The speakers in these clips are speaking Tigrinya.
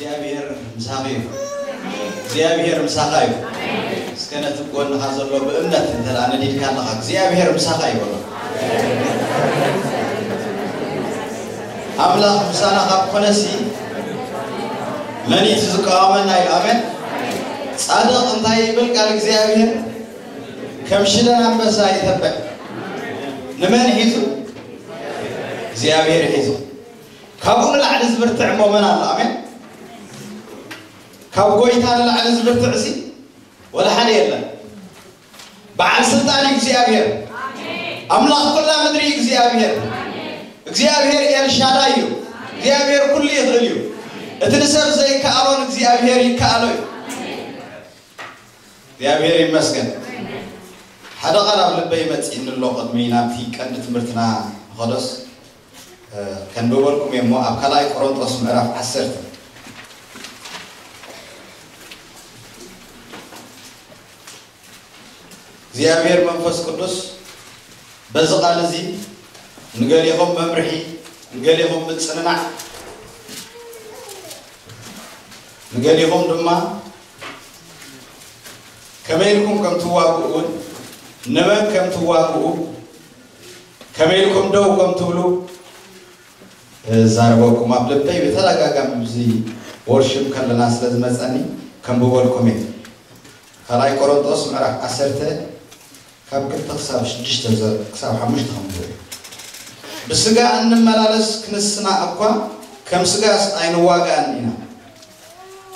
እግዚኣብሔር ምሳኺ እዩ። እግዚኣብሔር ምሳኻ እዩ። እስከ ነቲ ጎንኻ ዘሎ ብእምነት እንተ ደኣ ነዲድካ ኣለኻ፣ እግዚኣብሔር ምሳኻ እዩ በሎ። ኣምላኽ ምሳና ካብ ኮነሲ፣ መን እዩ ዝቃወመና? ኢሉ። ኣሜን። ጻድቕ እንታይ ይብል ቃል እግዚኣብሔር? ከም ሽደን ኣንበሳ ይተብዕ። ንመን ሒዙ? እግዚኣብሔር ሒዙ። ካብኡ ንላዕሊ ዝብርትዕ እሞ መን ኣሎ? ኣሜን። ካብ ጎይታ ንላዕሊ ዝብርትዕ ሲ ወላ ሓደ የለን። በዓል ስልጣን እዩ እግዚኣብሔር። ኣምላኽ ኩላ ምድሪ እዩ እግዚኣብሔር። እግዚኣብሔር ኤልሻዳይ እዩ። እግዚኣብሔር ኩሉ ይኽእል እዩ። እቲ ንሰብ ዘይከኣሎን እግዚኣብሔር ይከኣሎ እዩ። እግዚኣብሔር ይመስገን። ሓደ ቃል ኣብ ልበይ መጺእኒ ኣሎ። ቅድሚ ናብቲ ቀንዲ ትምህርትና ንኸዶስ፣ እ፣ ከንብበልኩም እየ እሞ፣ ኣብ ካልኣይ ቆሮንጦስ ምዕራፍ ዓሰርተ። እግዚኣብሔር መንፈስ ቅዱስ በዚ ቃል እዚ ንገሊኹም መምርሒ፣ ንገሊኹም ምጽንናዕ፣ ንገሊኹም ድማ ከመይ ኢልኩም ከም ትዋግኡ እውን፣ ንመን ከም ትዋግኡ፣ ከመይ ኢልኩም ደው ከም ትብሉ እዛረበኩም ኣብ ልበይ ብተደጋጋሚ፣ እዚ ወርሽፕ ከለና ስለ ዝመጸኒ ከንብበልኩም እየ። ካልኣይ ቆሮንጦስ ምዕራፍ ዓሰርተ ካብ ክልተ ክሳብ ሽዱሽተ ዘ-፣ ክሳብ ሓሙሽተ ከንብቦ እየ። ብስጋ እንመላለስ ክንስና እኳ፣ ከም ስጋስ ኣይንዋጋእን ኢና።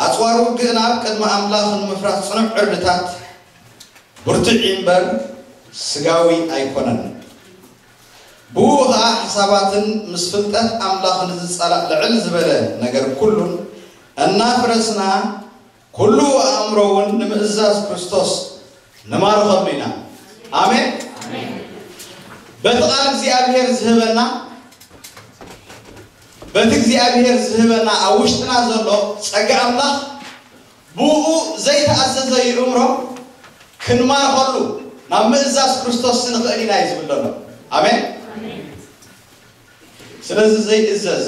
ኣጽዋር ውግእና ቅድሚ ኣምላኽ ንምፍራስ ጽኑዕ ዕርድታት፣ ብርቱዕ እዩ እምበር ስጋዊ ኣይኮነን። ብኡ ኸኣ ሓሳባትን ምስ ፍልጠት ኣምላኽ ንዝጻላእ ልዕል ዝበለ ነገር ኩሉን እናፍረስና፣ ኩሉ ኣእምሮ እውን ንምእዛዝ ክርስቶስ ንማርኸሉ ኢና። ኣሜን። በቲ ቃል እግዚኣብሔር ዝህበና፣ በቲ እግዚኣብሔር ዝህበና ኣብ ውሽጥና ዘሎ ጸጋ ኣምላኽ፣ ብኡ ዘይተኣዘዘ ይእምሮ ክንማርኸሉ ናብ ምእዛዝ ክርስቶስ ንኽእል ኢና እዩ ዝብል ዘሎ። ኣሜን። ስለዚ ዘይእዘዝ፣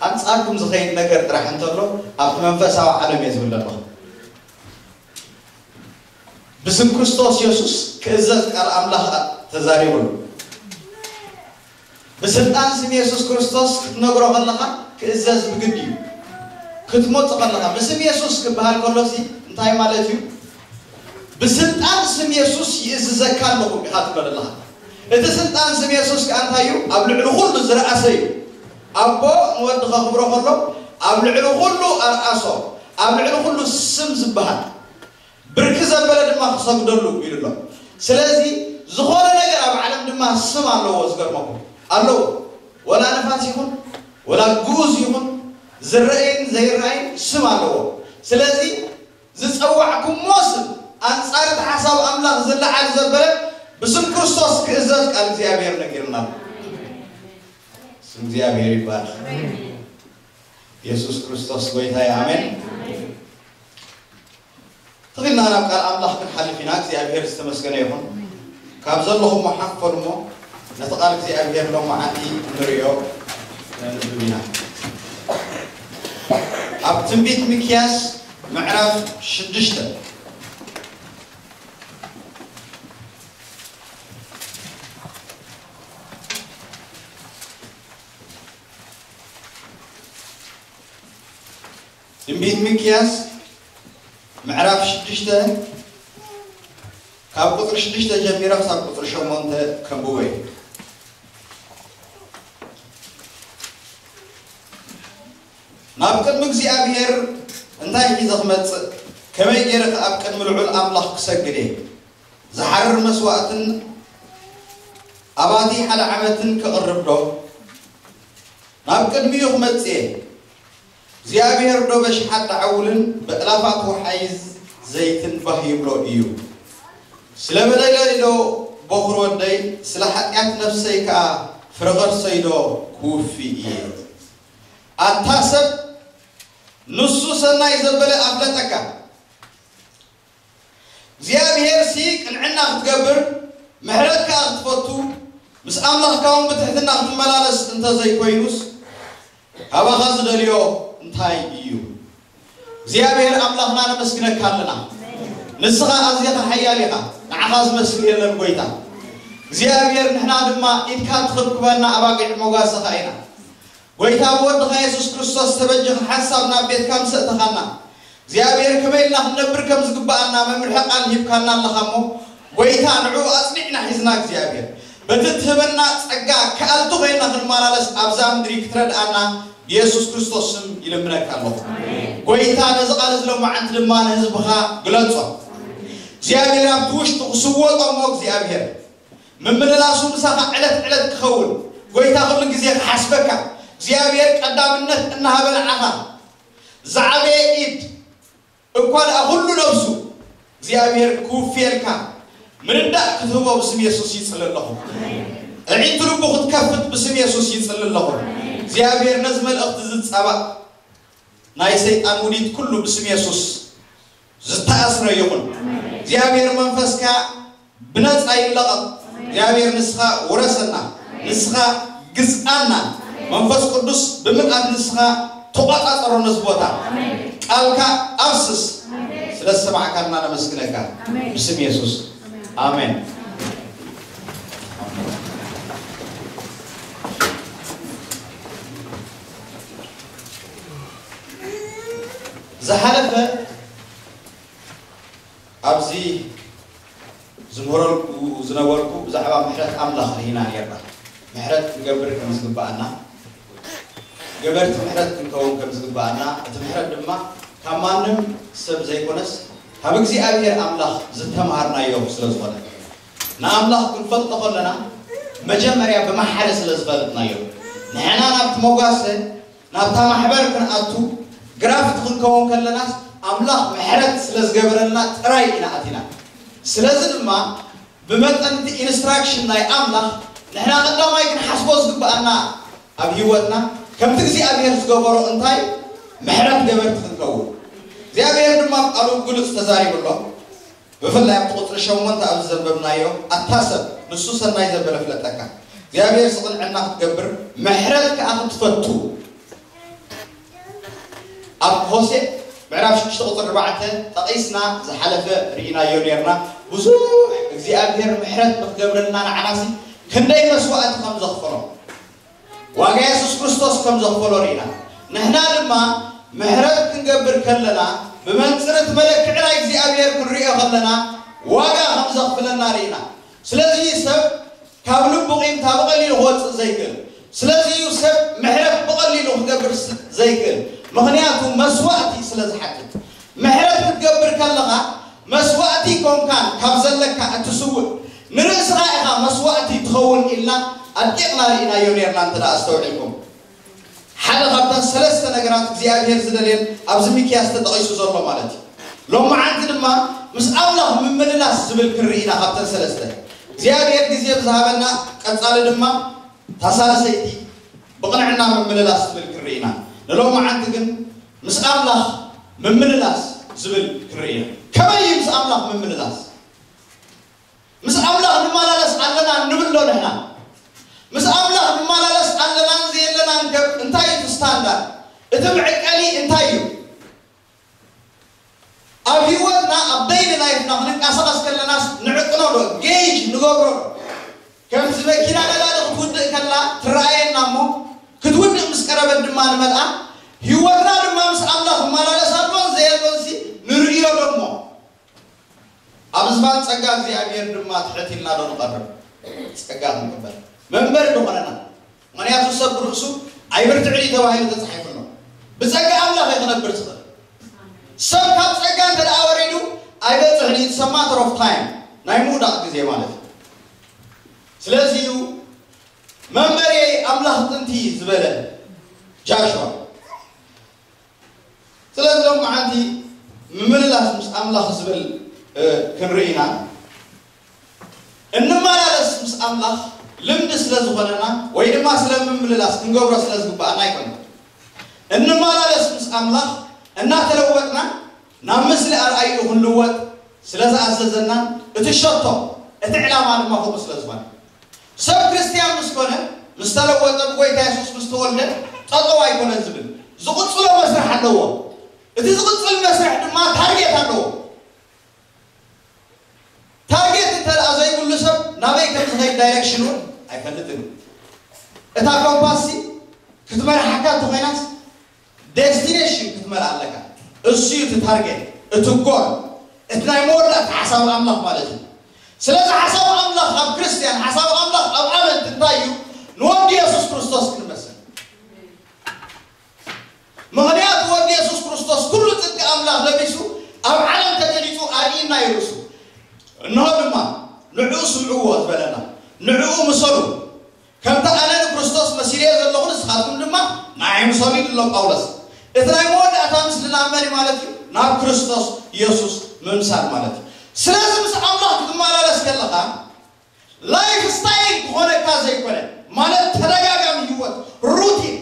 ኣንጻርኩም ዝኸይድ ነገር ጥራሕ እንተሎ፣ ኣብቲ መንፈሳዊ ዓለም እየ ዝብል ዘለኹ። ብስም ክርስቶስ የሱስ ክእዘዝ ቃል ኣምላኽ ተዛሪቡሉ። ብስልጣን ስም የሱስ ክርስቶስ ክትነግሮ ከለኻ ክእዘዝ ብግዲ እዩ። ክትመጽእ ከለኻ፣ ብስም የሱስ ክበሃል ከሎሲ እንታይ ማለት እዩ? ብስልጣን ስም የሱስ ይእዝዘካ ኣለኹ ኢኻ ትብሎ ዘለኻ። እቲ ስልጣን ስም የሱስ ከኣ እንታይ እዩ? ኣብ ልዕሊ ኩሉ ዝረኣሰ እዩ። ኣቦ ንወዲ ከኽብሮ ከሎ፣ ኣብ ልዕሊ ኩሉ ኣርኣሶ፣ ኣብ ልዕሊ ኩሉ ስም ዝበሃል፣ ብርክ ዘበለ ድማ ክሰግደሉ ኢሉ ኣሎ። ስለዚ ዝኾነ ነገር ኣብ ዓለም ድማ ስም ኣለዎ። ዝገርመኩም ኣለዎ። ወላ ንፋስ ይኹን፣ ወላ ግኡዝ ይኹን፣ ዝረኣይን ዘይረኣይን ስም ኣለዎ። ስለዚ ዝጸዋዕኩሞ ስም፣ ኣንጻር እቲ ሓሳብ ኣምላኽ ዝለዓል ዘበለ፣ ብስም ክርስቶስ ክእዘዝ ቃል እግዚኣብሔር ነጊርና ኣሎ። ስም እግዚኣብሔር ይባረኽ። የሱስ ክርስቶስ ጎይታ እዩ። ኣሜን። ትኽልና ናብ ቃል ኣምላኽ ክንሓልፍ ኢና። እግዚኣብሔር ዝተመስገነ ይኹን። ካብ ዘለኹሞ ሓፍ በሉ እሞ፣ ነቲ ቃል እግዚኣብሔር ሎማዓንቲ እንርእዮ ነንብብ ኢና። ኣብ ትንቢት ሚክያስ ምዕራፍ ሽዱሽተ። ትንቢት ሚክያስ ምዕራፍ ሽዱሽተ፣ ካብ ቁጽሪ ሽዱሽተ ጀሚረ ክሳብ ቁጽሪ ሸሞንተ ከንብቦ እየ። ናብ ቅድሚ እግዚኣብሔር እንታይ ሒዘ ክመጽእ? ከመይ ገይረ ከ ኣብ ቅድሚ ልዑል ኣምላኽ ክሰግድ እየ? ዝሓርር መስዋእትን ኣባቲ ሓደ ዓመትን ከቕርብ ዶ? ናብ ቅድሚኡ ክመጽእ እየ። እግዚኣብሔር ዶ በሽሓት ደዓውልን ብእላፋት ወሓይዝ ዘይትን ባህ ይብሎ እዩ? ስለ በደለይ ዶ በኹር ወደይ፣ ስለ ሓጢኣት ነፍሰይ ከኣ ፍረ ኸርሰይ ዶ ክውፊ እየ? ኣታ ሰብ፣ ንሱ ሰናይ ዘበለ ኣፍለጠካ። እግዚኣብሔርሲ ቅንዕና ክትገብር፣ ምሕረት ከኣ ክትፈቱ፣ ምስ ኣምላኽካ እውን ብትሕትና ክትመላለስ እንተዘይኮይኑስ፣ ካባኻ ዝደልዮ እንታይ እዩ? እግዚኣብሔር ኣምላኽና ነመስግነካ ኣለና። ንስኻ ኣዚኻ ሓያል ኢኻ፣ ንዓኻ ዝመስል የለን ጎይታ። እግዚኣብሔር ንሕና ድማ ኢድካ ትኽብክበና ኣባጊዕ መጓሰኻ ኢና። ጎይታ ብወድኻ የሱስ ክርስቶስ ተበጅኻ ሓንሳብ ናብ ቤትካ ምስ ኣእተኻና እግዚኣብሔር ከመይ ኢልና ክንነብር ከም ዝግብኣና መምርሒ ቃል ሂብካና ኣለኻ እሞ ጎይታ ንዕኡ ኣጽኒዕና ሒዝና እግዚኣብሔር በቲ ትህበና ጸጋ ከኣልቱ ኮይና ክንመላለስ ኣብዛ ምድሪ ክትረድኣና ብየሱስ ክርስቶስ ስም ይልምነካ ኣለኹ። ጎይታ ነዚ ቃል እዚ ሎማዓንቲ ድማ ንህዝብኻ ግለጾ። እግዚኣብሔር ኣብቲ ውሽጡ ክስወጦ እሞ እግዚኣብሔር ምምልላሱ ምሳኻ ዕለት ዕለት ክኸውን ጎይታ ኩሉ ግዜ ክሓስበካ እግዚኣብሔር ቀዳምነት እናሃበ ንዓኻ ዝዓበየ ኢድ እኳ ደኣ ኩሉ ነብሱ እግዚኣብሔር ክውፍየልካ ምርዳእ ክትህቦ ብስም የሱስ ይጽሊ ኣለኹ። ኣዒንቲ ልቡ ክትከፍት ብስም የሱስ ይጽሊ ኣለኹ። እግዚኣብሔር ነዚ መልእኽቲ ዝጻባእ ናይ ሰይጣን ውዲት ኩሉ ብስም የሱስ ዝተኣስረ ይኹን። እግዚኣብሔር መንፈስካ ብነጻ ይለቐቕ። እግዚኣብሔር ንስኻ ውረሰና፣ ንስኻ ግዝኣና። መንፈስ ቅዱስ ብምልኣት ንስኻ ተቆጻጸሮ ነዚ ቦታ። ቃልካ ኣፍስስ። ስለ ዝሰማዕካና ነመስግነካ። ብስም የሱስ። ኣሜን። ዝሓለፈ ኣብዚ ዝምህረልኩ ዝነበርኩ ብዛዕባ ምሕረት ኣምላኽ ርኢና ነርና። ምሕረት ክንገብር ከም ዝግብኣና፣ ገበርቲ ምሕረት ክንከውን ከም ዝግብኣና፣ እቲ ምሕረት ድማ ካብ ማንም ሰብ ዘይኮነስ ካብ እግዚኣብሔር ኣምላኽ ዝተምሃርናዮ ስለ ዝኾነ፣ ንኣምላኽ ክንፈልጦ ከለና መጀመርያ ብመሓረ ስለ ዝፈለጥናዮ፣ ንሕና ናብቲ መጓሰ ናብታ ማሕበር ክንኣቱ ግራፍት ክንከውን ከለናስ ኣምላኽ ምሕረት ስለ ዝገበረልና ጥራይ ኢና ኣቲና። ስለዚ ድማ ብመጠን እቲ ኢንስትራክሽን ናይ ኣምላኽ ንሕና ቀዳማይ ክንሓስቦ ዝግብኣና ኣብ ህይወትና ከምቲ እግዚኣብሔር ዝገበሮ እንታይ ምሕረት ገበርቲ ክንከውን እግዚኣብሔር ድማ ቃሉ ግሉጽ ተዛሪቡ ኣሎ። ብፍላይ ኣብቲ ቁጽሪ ሸሞንተ ኣብዚ ዘንበብናዮ ኣታ ሰብ ንሱ ሰናይ ዘበለ ፍለጠካ እግዚኣብሔር ስቕንዕና ክትገብር ምሕረት ከኣ ክትፈቱ ኣብ ሆሴ ምዕራፍ ሽዱሽተ ቁፅሪ ኣርባዕተ ጠቒስና ዝሓለፈ ርኢናዮ ነርና። ብዙሕ እግዚኣብሔር ምሕረት ንክገብረልና ንዓናሲ ክንደይ መስዋእቲ ከም ዘኽፈሎ ዋጋ የሱስ ክርስቶስ ከም ዘኽፈሎ ርኢና። ንሕና ድማ ምሕረት ክንገብር ከለና ብመንፅር እቲ መለክዒ ናይ እግዚኣብሔር ክንሪኦ ከለና ዋጋ ከም ዘኽፍለና ርኢና። ስለዚ ሰብ ካብ ልቡ ቂምታ ብቐሊሉ ክወፅእ ዘይክእል። ስለዚ እዩ ሰብ ምሕረት ብቐሊሉ ክገብር ዘይክእል፣ ምኽንያቱ መስዋእቲ ስለ ዝሓትት። ምሕረት ክትገብር ከለኻ መስዋእቲ ኮንካን ካብ ዘለካ እትስውእ ንርእስኻ ኢኻ መስዋእቲ ትኸውን ኢልና ኣድቂቕና ርኢናዮ ነርና። እንተ ኣስተውዒልኩም ሓደ ካብተን ሰለስተ ነገራት እግዚኣብሔር ዝደልየን ኣብዚ ሚክያስ ተጠቒሱ ዘሎ ማለት እዩ። ሎመዓንቲ ድማ ምስ ኣምላኽ ምምልላስ ዝብል ክንርኢ ኢና። ካብተን ሰለስተ እግዚኣብሔር ግዜ ብዝሃበና ቀጻሊ ድማ ታሳለሰይቲ ብቕንዕና ምምልላስ ዝብል ክንርኢ ኢና። ንሎመዓንቲ ግን ምስ ኣምላኽ ምምልላስ ዝብል ክንርኢ ኢና። ከመይ እዩ ምስ ኣምላኽ ምምልላስ? ምስ ኣምላኽ ንመላለስ ኣለና ንብል ዶ ንሕና? ምስ ኣምላኽ ንመላለስ ኣለናን ዘየለናን ከ እንታይ እዩ እቲ ስታንዳርድ? እቲ መዕቀኒ እንታይ እዩ? ኣብ ህይወትና ኣብ ደይሊ ላይፍና ክንንቀሳቐስ ከለናስ ንዕቅኖ ዶ ጌጅ ንገብሮ ዶ? ከምዚ መኪና ነዳዲ ክትውድእ ከላ ትረኣየና እሞ ክትውድእ ምስ ቀረበት ድማ ንመልኣ። ህይወትና ድማ ምስ ኣምላኽ እመላለስ ኣሎን ዘየሎንሲ ንርእዮ ዶ እሞ ኣብ ዝባን ጸጋ እግዚኣብሔር ድማ ትሕት ኢልና ዶ ንቐርብ? ጸጋ ክንቅበል መንበሪ ዝኾነና። ምኽንያቱ ሰብ ብርእሱ ኣይብርትዕን እዩ ተባሂሉ ተጻሒፉ ኣሎ። ብጸጋ ኣምላኽ እዩ ክነብር ዝኽእል። ሰብ ካብ ጸጋ እንተ ደኣ ወሪዱ ኣይበጽሕን እዩ። It's a matter of time፣ ናይ ምውዳቕ ግዜ ማለት እዩ። ስለዚ እዩ መንበሪ ኣምላኽ ጥንቲ ዝበለ ጃሽዋ። ስለዚ ሎም መዓንቲ ምምልላስ ምስ ኣምላኽ ዝብል ክንርኢ ኢና። እንመላለስ ምስ ኣምላኽ ልምዲ ስለ ዝኾነና ወይ ድማ ስለ ምምልላስ ክንገብሮ ስለ ዝግብኣና ኣይኮነን። እንመላለስ ምስ ኣምላኽ እናተለወጥና ናብ ምስሊ ኣርኣይኡ ክንልወጥ ስለ ዝኣዘዘናን እቲ ሸቶ እቲ ዕላማ ድማ ከምኡ ስለ ዝኾነ ሰብ ክርስትያን ምስ ኮነ ምስ ተለወጠ ብጎይታ የሱስ ምስ ተወልደ ጠጠው ኣይኮነን ዝብል ዝቕጽሎ መስርሕ ኣለዎ። እቲ ዝቕጽል መስርሕ ድማ ታርጌት ኣለዎ። ታርጌት እንተ ደኣ ዘይብሉ ሰብ ናበይ ከም ዝኸይድ ዳይሬክሽኑ ኣይፈልጥን እዩ። እታ ኮምፓስሲ ክትመርሓካ እንተኾይናስ ዴስቲኔሽን ክትመርኣ ኣለካ። እሱ እዩ እቲ ታርጌት፣ እቲ ጎል፣ እቲ ናይ መወዳእታ ሓሳብ ኣምላኽ ማለት እዩ። ስለዚ ሓሳብ ኣምላኽ ኣብ ክርስትያን፣ ሓሳብ ኣምላኽ ኣብ ኣመንቲ እንታይ እዩ? ንወዲ የሱስ ክርስቶስ ክንመስል። ምኽንያቱ ወዲ የሱስ ክርስቶስ ኩሉ ጽድቂ ኣምላኽ ለቢሱ ኣብ ዓለም ተገሊጹ ኣርእዩና እዩ ርእሱ። እንሆ ድማ ንዕኡ ስምዕዎ ዝበለና፣ ንዕኡ ምሰሉ። ከምቲ ኣነ ንክርስቶስ መሲለዮ ዘለኹ ንስኻትኩም ድማ ንዓይ ምሰሉ ይብሎ ጳውሎስ። እቲ ናይ መወዳእታ ምስልና መን ማለት እዩ? ናብ ክርስቶስ የሱስ ምምሳል ማለት እዩ። ስለዚ ምስ ኣምላኽ ክትመላለስ ከለኻ ላይፍ ስታይል ክኾነካ ዘይኮነ ማለት ተደጋጋሚ ህይወት ሩቲን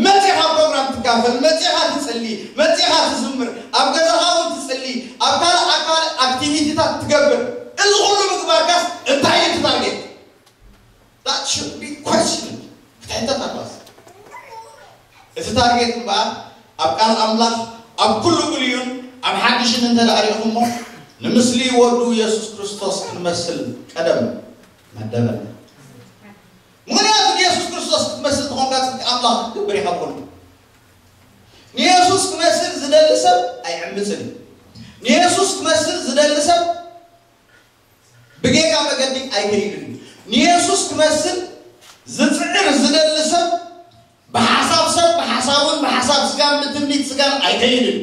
መፂኻ ፕሮግራም ትካፈል፣ መፂኻ ትፅሊ፣ መፂኻ ትዝምር፣ ኣብ ገዛኻ እውን ትፅሊ፣ ኣብ ካልእ ኣካል ኣክቲቪቲታት ትገብር። እዚ ኩሉ ምግባርካስ እንታይ እዩ እቲ ታርጌት? That should be questioned። ክትሕተት ኣለዋስ። እቲ ታርጌት እምበኣር ኣብ ቃል ኣምላኽ ኣብ ኩሉ ብሉይን ኣብ ሓድሽን እንተ ደኣ ርኢኹሞ፣ ንምስሊ ወዱ የሱስ ክርስቶስ ክንመስል ቀደም መደበና። ምኽንያቱ ንየሱስ ክርስቶስ ክትመስል ተኾንካ ጽድቂ ኣምላኽ ክትገብር ኢኻ ብቑልቁል። ንየሱስ ክመስል ዝደሊ ሰብ ኣይዕምጽን እዩ። ንየሱስ ክመስል ዝደሊ ሰብ ብጌጋ መገዲ ኣይከይድን እዩ። ንየሱስ ክመስል ዝጽዕር ዝደሊ ሰብ ብሓሳብ ሰብ ብሓሳቡን ብሓሳብ ስጋን ብትምኒት ስጋን ኣይከይድን እዩ።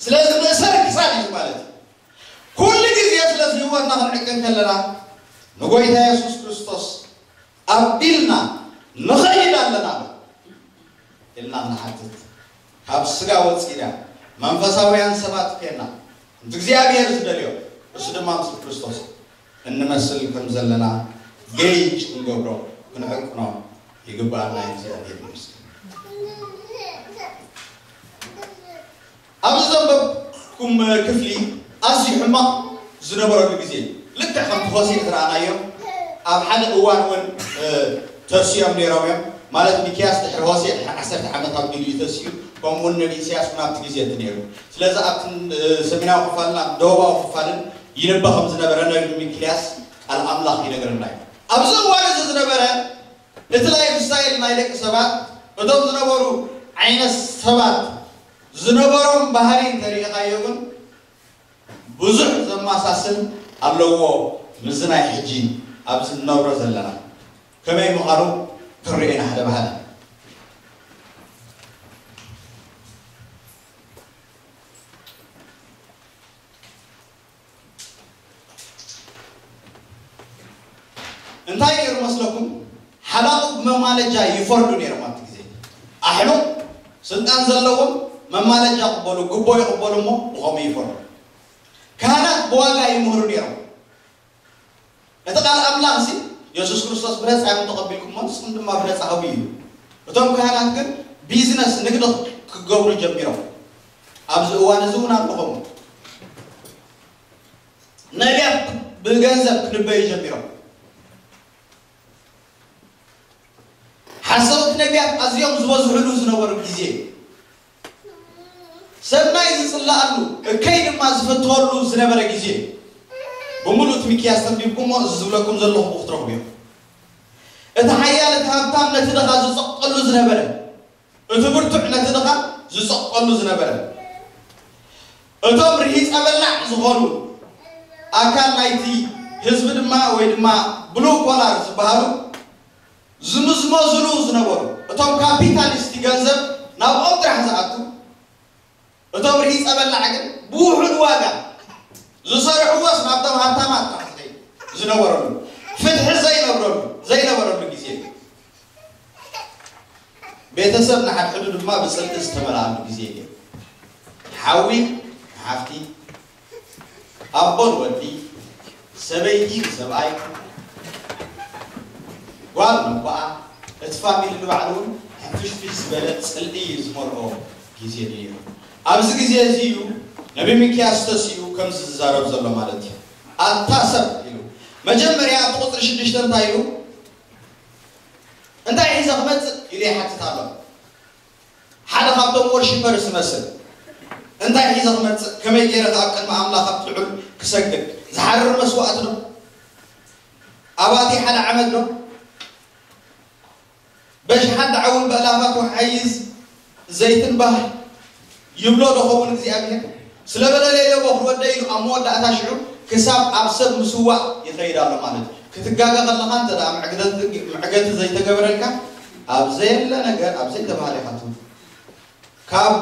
ስለዚ መእሰሪ ክሳድ እዩ ማለት እዩ። ኩሉ ግዜ ስለዚ ህይወትና ክንዕቅን ከለና ንጎይታ የሱስ ክርስቶስ ኣቢልና ንኸይድ ኣለና ኢልና ክንሓትት፣ ካብ ስጋ ወፂና መንፈሳውያን ሰባት ኮይና እቲ እግዚኣብሔር ዝደልዮ እሱ ድማ ምስ ክርስቶስ እንመስል ከም ዘለና ገይጅ ክንገብሮ ክንዕቅኖ ይግባኣና። እግዚኣብሔር ይመስገን። ኣብዚ ዘንበብኩም ክፍሊ ኣዝዩ ሕማቕ ዝነበረሉ ግዜ እዩ። ልክዕ ከምቲ ሆሴዕ ዝረኣናዮ ኣብ ሓደ እዋን እውን ተሲኦም ነይሮም እዮም። ማለት ሚክያስ ድሕሪ ሆሴዕ ድሕሪ ዓሰርተ ዓመት ኣቢሉ እዩ ተሲኡ። ከምኡ እውን ነቢ ኢሳያስ እውን ኣብቲ ግዜ እቲ ነይሩ። ስለዚ ኣብቲ ሰሜናዊ ክፋልን ኣብ ደቡባዊ ክፋልን ይንበ ከም ዝነበረ ነቢ ሚክያስ ቃል ኣምላኽ ይነግረና እዩ። ኣብዚ እዋን እዚ ዝነበረ እቲ ላይፍ ስታይል ናይ ደቂ ሰባት እቶም ዝነበሩ ዓይነት ሰባት ዝነበሮም ባህሪ እንተሪኢኻዮ ግን ብዙሕ ዘመሳስል ኣለዎ ምስዚ ናይ ሕጂ ኣብዚ እንነብሮ ዘለና። ከመይ ምዃኑ ክንሪኦ ኢና ሓደ ብሓደ። እንታይ ነይሩ መስለኩም? ሓላቑ ብመማለጃ ይፈርዱ ነይሮም ኣብቲ ግዜ። ኣሕሉቕ ስልጣን ዘለዎም መማለጃ ይቕበሉ፣ ጉቦ ይቕበሉ እሞ ብኸምኡ ይፈርዱ። ካህናት ብዋጋ ይምህሩ ነይሮም። እቲ ቃል ኣምላኽ ሲ የሱስ ክርስቶስ ብነጻ እዮም ተቐቢልኩሞ ንስኹም ድማ ብነጻ ሃቡ እዩ። እቶም ካህናት ግን ቢዝነስ ንግዲ ክገብሩ ጀሚሮም። ኣብዚ እዋን እዚ እውን ኣሎ ከምኡ። ነቢያት ብገንዘብ ክንበዩ ጀሚሮም። ሓሰውቲ ነቢያት ኣዝዮም ዝበዝሕሉ ዝነበሩ ግዜ እዩ። ሰናይ ዝጽላኣሉ እከይ ድማ ዝፈትወሉ ዝነበረ ግዜ እዩ። ብምሉእ እቲ ሚክያስ ተንቢብኩሞ እዚ ዝብለኩም ዘለኹ ብኡ ክትረኽቡ እዮም። እቲ ሓያል እቲ ሃብታም ነቲ ድኻ ዝጸቕጠሉ ዝነበረ፣ እቲ ብርቱዕ ነቲ ድኻ ዝጸቕጠሉ ዝነበረ፣ እቶም ርሂጸ በላዕ ዝኾኑ ኣካል ናይቲ ህዝቢ ድማ ወይ ድማ ብሉ ኮላር ዝበሃሉ ዝምዝመዝሉ ዝነበሩ እቶም ካፒታሊስት ገንዘብ ናብኦም ጥራሕ ዝኣቱ፣ እቶም ርሂጸ በላዕ ግን ብውሑድ ዋጋ ዝሰርሕዎስ ናብቶም ሃብታማት ጥራሕ ዝኸይድ ዝነበረሉ፣ ፍትሒ ዘይነብረሉ ዘይነበረሉ ግዜ እዩ። ቤተሰብ ንሓድሕዱ ድማ ብጽልኢ ዝተመልኣሉ ግዜ እዩ። ሓዊ ንሓፍቲ፣ ኣቦ ንወዲ፣ ሰበይቲ ንሰብኣይ፣ ጓል ንኣቦኣ፣ እቲ ፋሚሊ ንባዕሉ እውን ሕንፍሽፍሽ ዝበለ ጽልኢ ዝመልኦ ግዜ እዩ ነይሩ። ኣብዚ ግዜ እዚ እዩ ነቢ ሚክያስ ተሲኡ ከምዚ ዝዛረብ ዘሎ ማለት እዩ። ኣታ ሰብ ኢሉ መጀመርያ ኣብቲ ቁጽሪ ሽዱሽተ እንታይ ኢሉ? እንታይ ሒዘ ክመጽእ ኢሉ ይሓትት ኣሎ። ሓደ ካብቶም ወርሺፐርስ ዝመስል እንታይ ሒዘ ክመጽእ? ከመይ ገይረ ኣብ ቅድሚ ኣምላኽ ኣብቲ ልዑል ክሰግድ? ዝሓርር መስዋእቲ ዶ? ኣባቲ ሓደ ዓመት ዶ? በሽሓት ደዓውን በእላፋት ወሓይዝ ዘይትንባህ ይብሎ ዶ ኸውን እግዚኣብሔር? ስለ በደለይ ለቦ ክወደ ኢሉ ኣብ መወዳእታ ሽዑ ክሳብ ኣብ ሰብ ምስዋእ ይኸይድ ኣሎ ማለት እዩ። ክትጋገ ከለኻ እንተ ደኣ መዕግደት-፣ መዕገቲ ዘይተገበረልካ ኣብ ዘየለ ነገር ኣብ ዘይተባህለ ኢኻ ትውድቕ። ካብ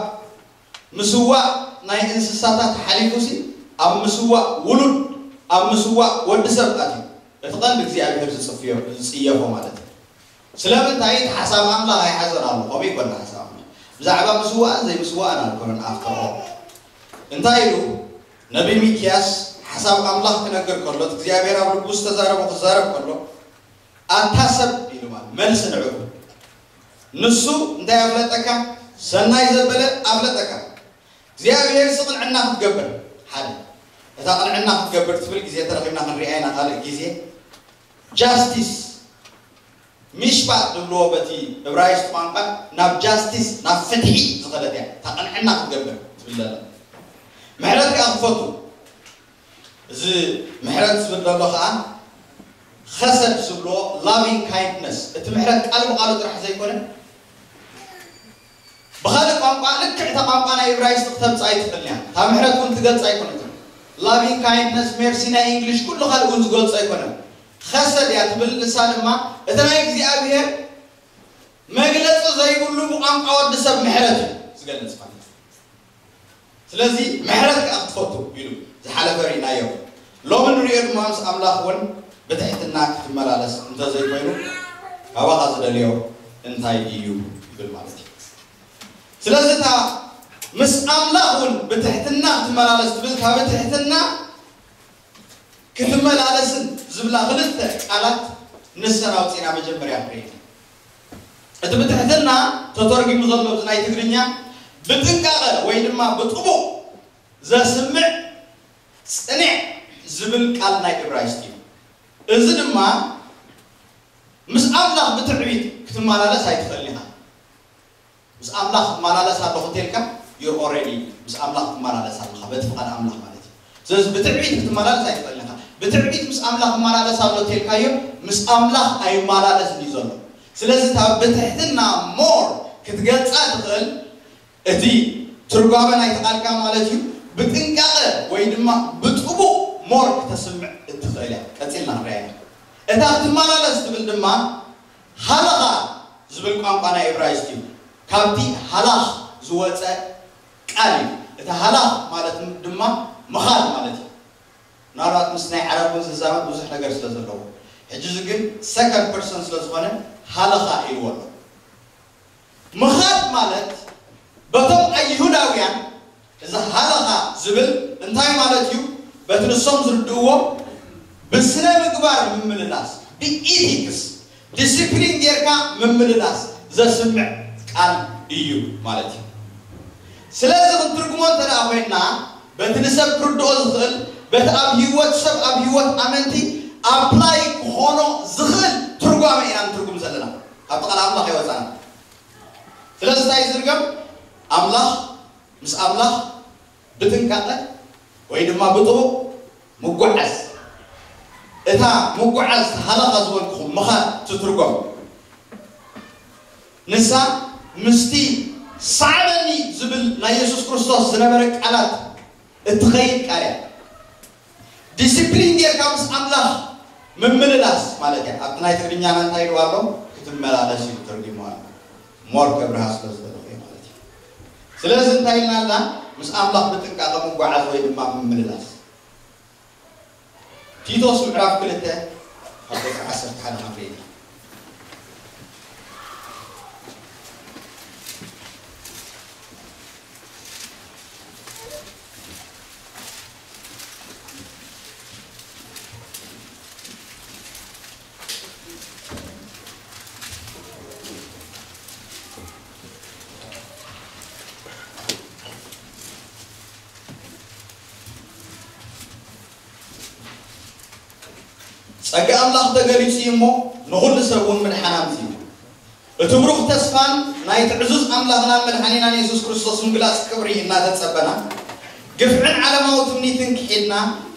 ምስዋእ ናይ እንስሳታት ሓሊፉሲ ኣብ ምስዋእ ውሉድ ኣብ ምስዋእ ወዲ ሰብ ኣትዩ። እቲ ቀንዲ እግዚኣብሔር ዝጽፍዮ ዝጽየፎ ማለት እዩ። ስለምንታይ እቲ ሓሳብ ኣምላኽ ኣይሓዘን ኣሎ ከምኡ ይኮን ሓሳብ ኣምላኽ ብዛዕባ ምስዋእን ዘይምስዋእን ኣይኮነን ኣፍተሮ እንታይ ኢሉ ነቢ ሚክያስ ሓሳብ ኣምላኽ ክነግር ከሎ እቲ እግዚኣብሔር ኣብ ልቡ ዝተዛረቦ ክዛረብ ከሎ ኣታ ሰብ ኢሉ ማለት መልሲ ንዕኡ ንሱ እንታይ ኣፍለጠካ ሰናይ ዘበለ ኣፍለጠካ እግዚኣብሔር ስቕንዕና ክትገብር ሓደ እታ ቅንዕና ክትገብር ትብል ግዜ ተረኺብና ክንሪኣ ኢና ካልእ ግዜ ጃስቲስ ሚሽፓት ዝብልዎ በቲ እብራይስጥ ቋንቋ ናብ ጃስቲስ ናብ ፍትሒ ዝኸደት እያ እታ ቅንዕና ክትገብር ትብል ዘላ ምሕረት ከኣ ክፈቱ እዚ ምሕረት ዝብል ዘሎ ከዓ ኸሰድ ዝብልዎ loving kindness እቲ ምሕረት ቃል ብቃሉ ጥራሕ ዘይኮነ ብኻልእ ቋንቋ ልክዕ እታ ቋንቋ ናይ እብራይስጥ ክተምፅእ ኣይትኽእልን እያ እታ ምሕረት እውን ትገልፅ ኣይኮነትን loving kindness mercy ናይ እንግሊሽ ኩሉ ካልእ እውን ዝገልፆ ኣይኮነን ኸሰድ እያ ትብል ንሳ ድማ እቲ ናይ እግዚኣብሔር መግለፂ ዘይብሉ ብቋንቋ ወዲ ሰብ ምሕረት እዩ ዝገልፅ ማለት እዩ ስለዚ ምሕረት ከኣ ክትፈቱ ኢሉ ዝሓለፈ ርኢናዮ ሎሚ ንሪኦ ድማ ምስ ኣምላኽ እውን ብትሕትና ክትመላለስ እንተዘይኮይኑ ካባኻ ዝደልዮ እንታይ እዩ ይብል ማለት እዩ ስለዚ እታ ምስ ኣምላኽ እውን ብትሕትና ክትመላለስ ትብል ካብ ትሕትና ክትመላለስን ዝብላ ክልተ ቃላት ንሰን ኣውፂና መጀመርያ ንርኢ እቲ ብትሕትና ተተርጊሙ ዘሎ እዚ ናይ ትግርኛ ብጥንቃቐ ወይ ድማ ብጥቡቕ ዘስምዕ ፅኒዕ ዝብል ቃል ናይ እብራይስጥ እዩ እዚ ድማ ምስ ኣምላኽ ብትዕቢት ክትመላለስ ኣይትኽእልን ኢኻ ምስ ኣምላኽ እመላለስ ኣለኹ እንተልካ you're already ምስ ኣምላኽ ትመላለስ ኣለኻ በቲ ፍቓድ ኣምላኽ ማለት እዩ ስለዚ ብትዕቢት ክትመላለስ ኣይትኽእልን ኢኻ ብትዕቢት ምስ ኣምላኽ እመላለስ ኣሎ እንተልካዮ ምስ ኣምላኽ ኣይመላለስን እዩ ዘሎ ስለዚ እታ ብትሕትና more ክትገልፃ ትኽእል እቲ ትርጓመ ናይቲ ቃልካ ማለት እዩ ብጥንቃቐ ወይ ድማ ብጥቡቕ more ክተስምዕ እትኽእል እያ ቀፂልና ንሪኣ ኢና እታ ክትመላለስ ትብል ድማ ሃለኻ ዝብል ቋንቋ ናይ እብራይስጥ እዩ። ካብቲ ሃላኽ ዝወፀ ቃል እዩ። እቲ ሃላኽ ማለት ድማ ምኻድ ማለት እዩ። ምናልባት ምስ ናይ ዓረብ እውን ዝዛመድ ብዙሕ ነገር ስለ ዘለዎ፣ ሕጂ እዚ ግን ሰከንድ ፐርሰን ስለ ዝኾነ ሃለኻ ኢልዎ ኣሎ። ምኻድ ማለት በቶም ኣይሁዳውያን እዚ ሃለኻ ዝብል እንታይ ማለት እዩ? በቲ ንሶም ዝርድእዎ ብስነ ምግባር ምምልላስ፣ ብኢቲክስ ዲሲፕሊን ጌርካ ምምልላስ ዘስምዕ ቃል እዩ ማለት እዩ። ስለዚ ክንትርጉሞ እንተ ደኣ ኮይንና በቲ ንሰብ ክርድኦ ዝኽእል በቲ ኣብ ህይወት ሰብ ኣብ ህይወት ኣመንቲ ኣፕላይ ክኾኖ ዝኽእል ትርጓመ ኢና ንትርጉም ዘለና። ካብቲ ቃል ኣምላኽ ኣይወፃና። ስለዚ እንታይ እዩ ዝርገም? ኣምላኽ ምስ ኣምላኽ ብጥንቃቐ ወይ ድማ ብጥቡቕ ምጉዓዝ። እታ ምጉዓዝ ሃለኻ ዝበልኩኹም ምኻድ ትትርጎም። ንሳ ምስቲ ሰዓበኒ ዝብል ናይ የሱስ ክርስቶስ ዝነበረ ቃላት እትኸይድ ቃል እያ። ዲሲፕሊን ጌርካ ምስ ኣምላኽ ምምልላስ ማለት እያ። ኣብቲ ናይ ትግርኛና እንታይ ኢልዋ ኣሎ? ክትመላለስ ኢሉ ተርጊምዋ ኣሎ። ሞር ከብርሃ ስለ ዝደለኹ እየ ማለት እዩ። ስለዚ እንታይ ኢልና ኣለና? ምስ ኣምላኽ ብጥንቃቐ ምጓዓዝ ወይ ድማ ምምልላስ። ቲቶስ ምዕራፍ ክልተ ካብ ቁፅሪ ዓሰርተ ሓደ ክንርኢ ኢና። ጸጋ ኣምላኽ ተገሊጹ እዩ እሞ ንኹሉ ሰብ እውን ምድሓን ኣምጺኡ። እቲ ብሩኽ ተስፋን ናይቲ ዕዙዝ ኣምላኽናን መድሓኒናን የሱስ ክርስቶስ ምግላጽ ክብሪ እናተጸበና፣ ግፍዕን ዓለማዊ ትምኒትን ክሒድና፣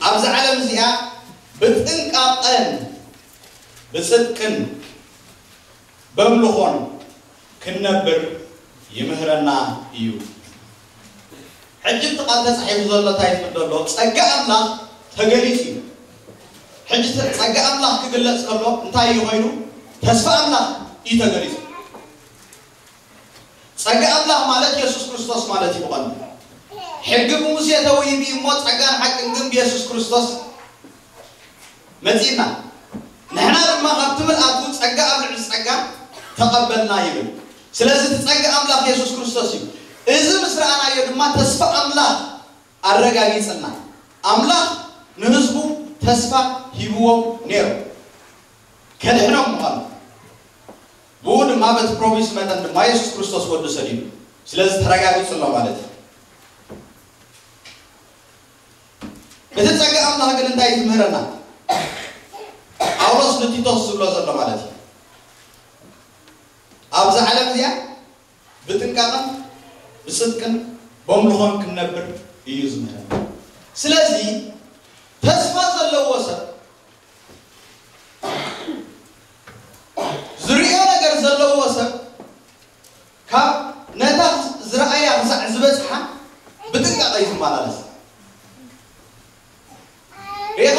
ኣብዛ ዓለም እዚኣ ብጥንቃቐን ብጽድቅን በምልኾን ክንነብር ይምህረና እዩ። ሕጂ እቲ ቃል ተጻሒፉ ዘሎ እንታይ ትብል ዘሎ? ጸጋ ኣምላኽ ተገሊጹ እዩ። ሕጂ ተ-፣ ጸጋ ኣምላኽ ክግለጽ ከሎ እንታይ እዩ ኮይኑ? ተስፋ ኣምላኽ እዩ ተገሊጹ። ጸጋ ኣምላኽ ማለት የሱስ ክርስቶስ ማለት እዩ ብቐንዱ። ሕጊ ብሙሴ ተወሂቡ እዩ እሞ ጸጋን ሓቅን ግን ብየሱስ ክርስቶስ መጺእና። ንሕና ድማ ካብቲ ምልኣቱ ጸጋ ኣብ ልዕሊ ጸጋ ተቐበልና ይብል። ስለዚ እቲ ጸጋ ኣምላኽ የሱስ ክርስቶስ እዩ። እዚ ምስ ረኣናዮ ድማ ተስፋ ኣምላኽ ኣረጋጊጽልና። ኣምላኽ ንህዝቡ ተስፋ ሂብዎም ነይሩ። ከድሕኖም ምዃኑ። ብኡ ድማ በቲ ፕሮሚስ መጠን ድማ የሱስ ክርስቶስ ወዱ ሰዲዱ። ስለዚ ተረጋጊጹ ኣሎ ማለት እዩ። እቲ ጸጋ ኣምላኽ ግን እንታይ እዩ ዝምህረና? ጳውሎስ ንቲቶስ ዝብሎ ዘሎ ማለት እዩ። ኣብዛ ዓለም እዚኣ ብጥንቃቐን ብጽድቅን በምልኾን ክንነብር እዩ ዝምህረና። ስለዚ ተስፋ ዘለዎ ሰብ፣ ዝርእዮ ነገር ዘለዎ ሰብ ካብ ነታ ዝረኣያ ክሳዕ ዝበጽሓ ብጥንቃቐ እዩ ዝመላለስ። ርኢኻ?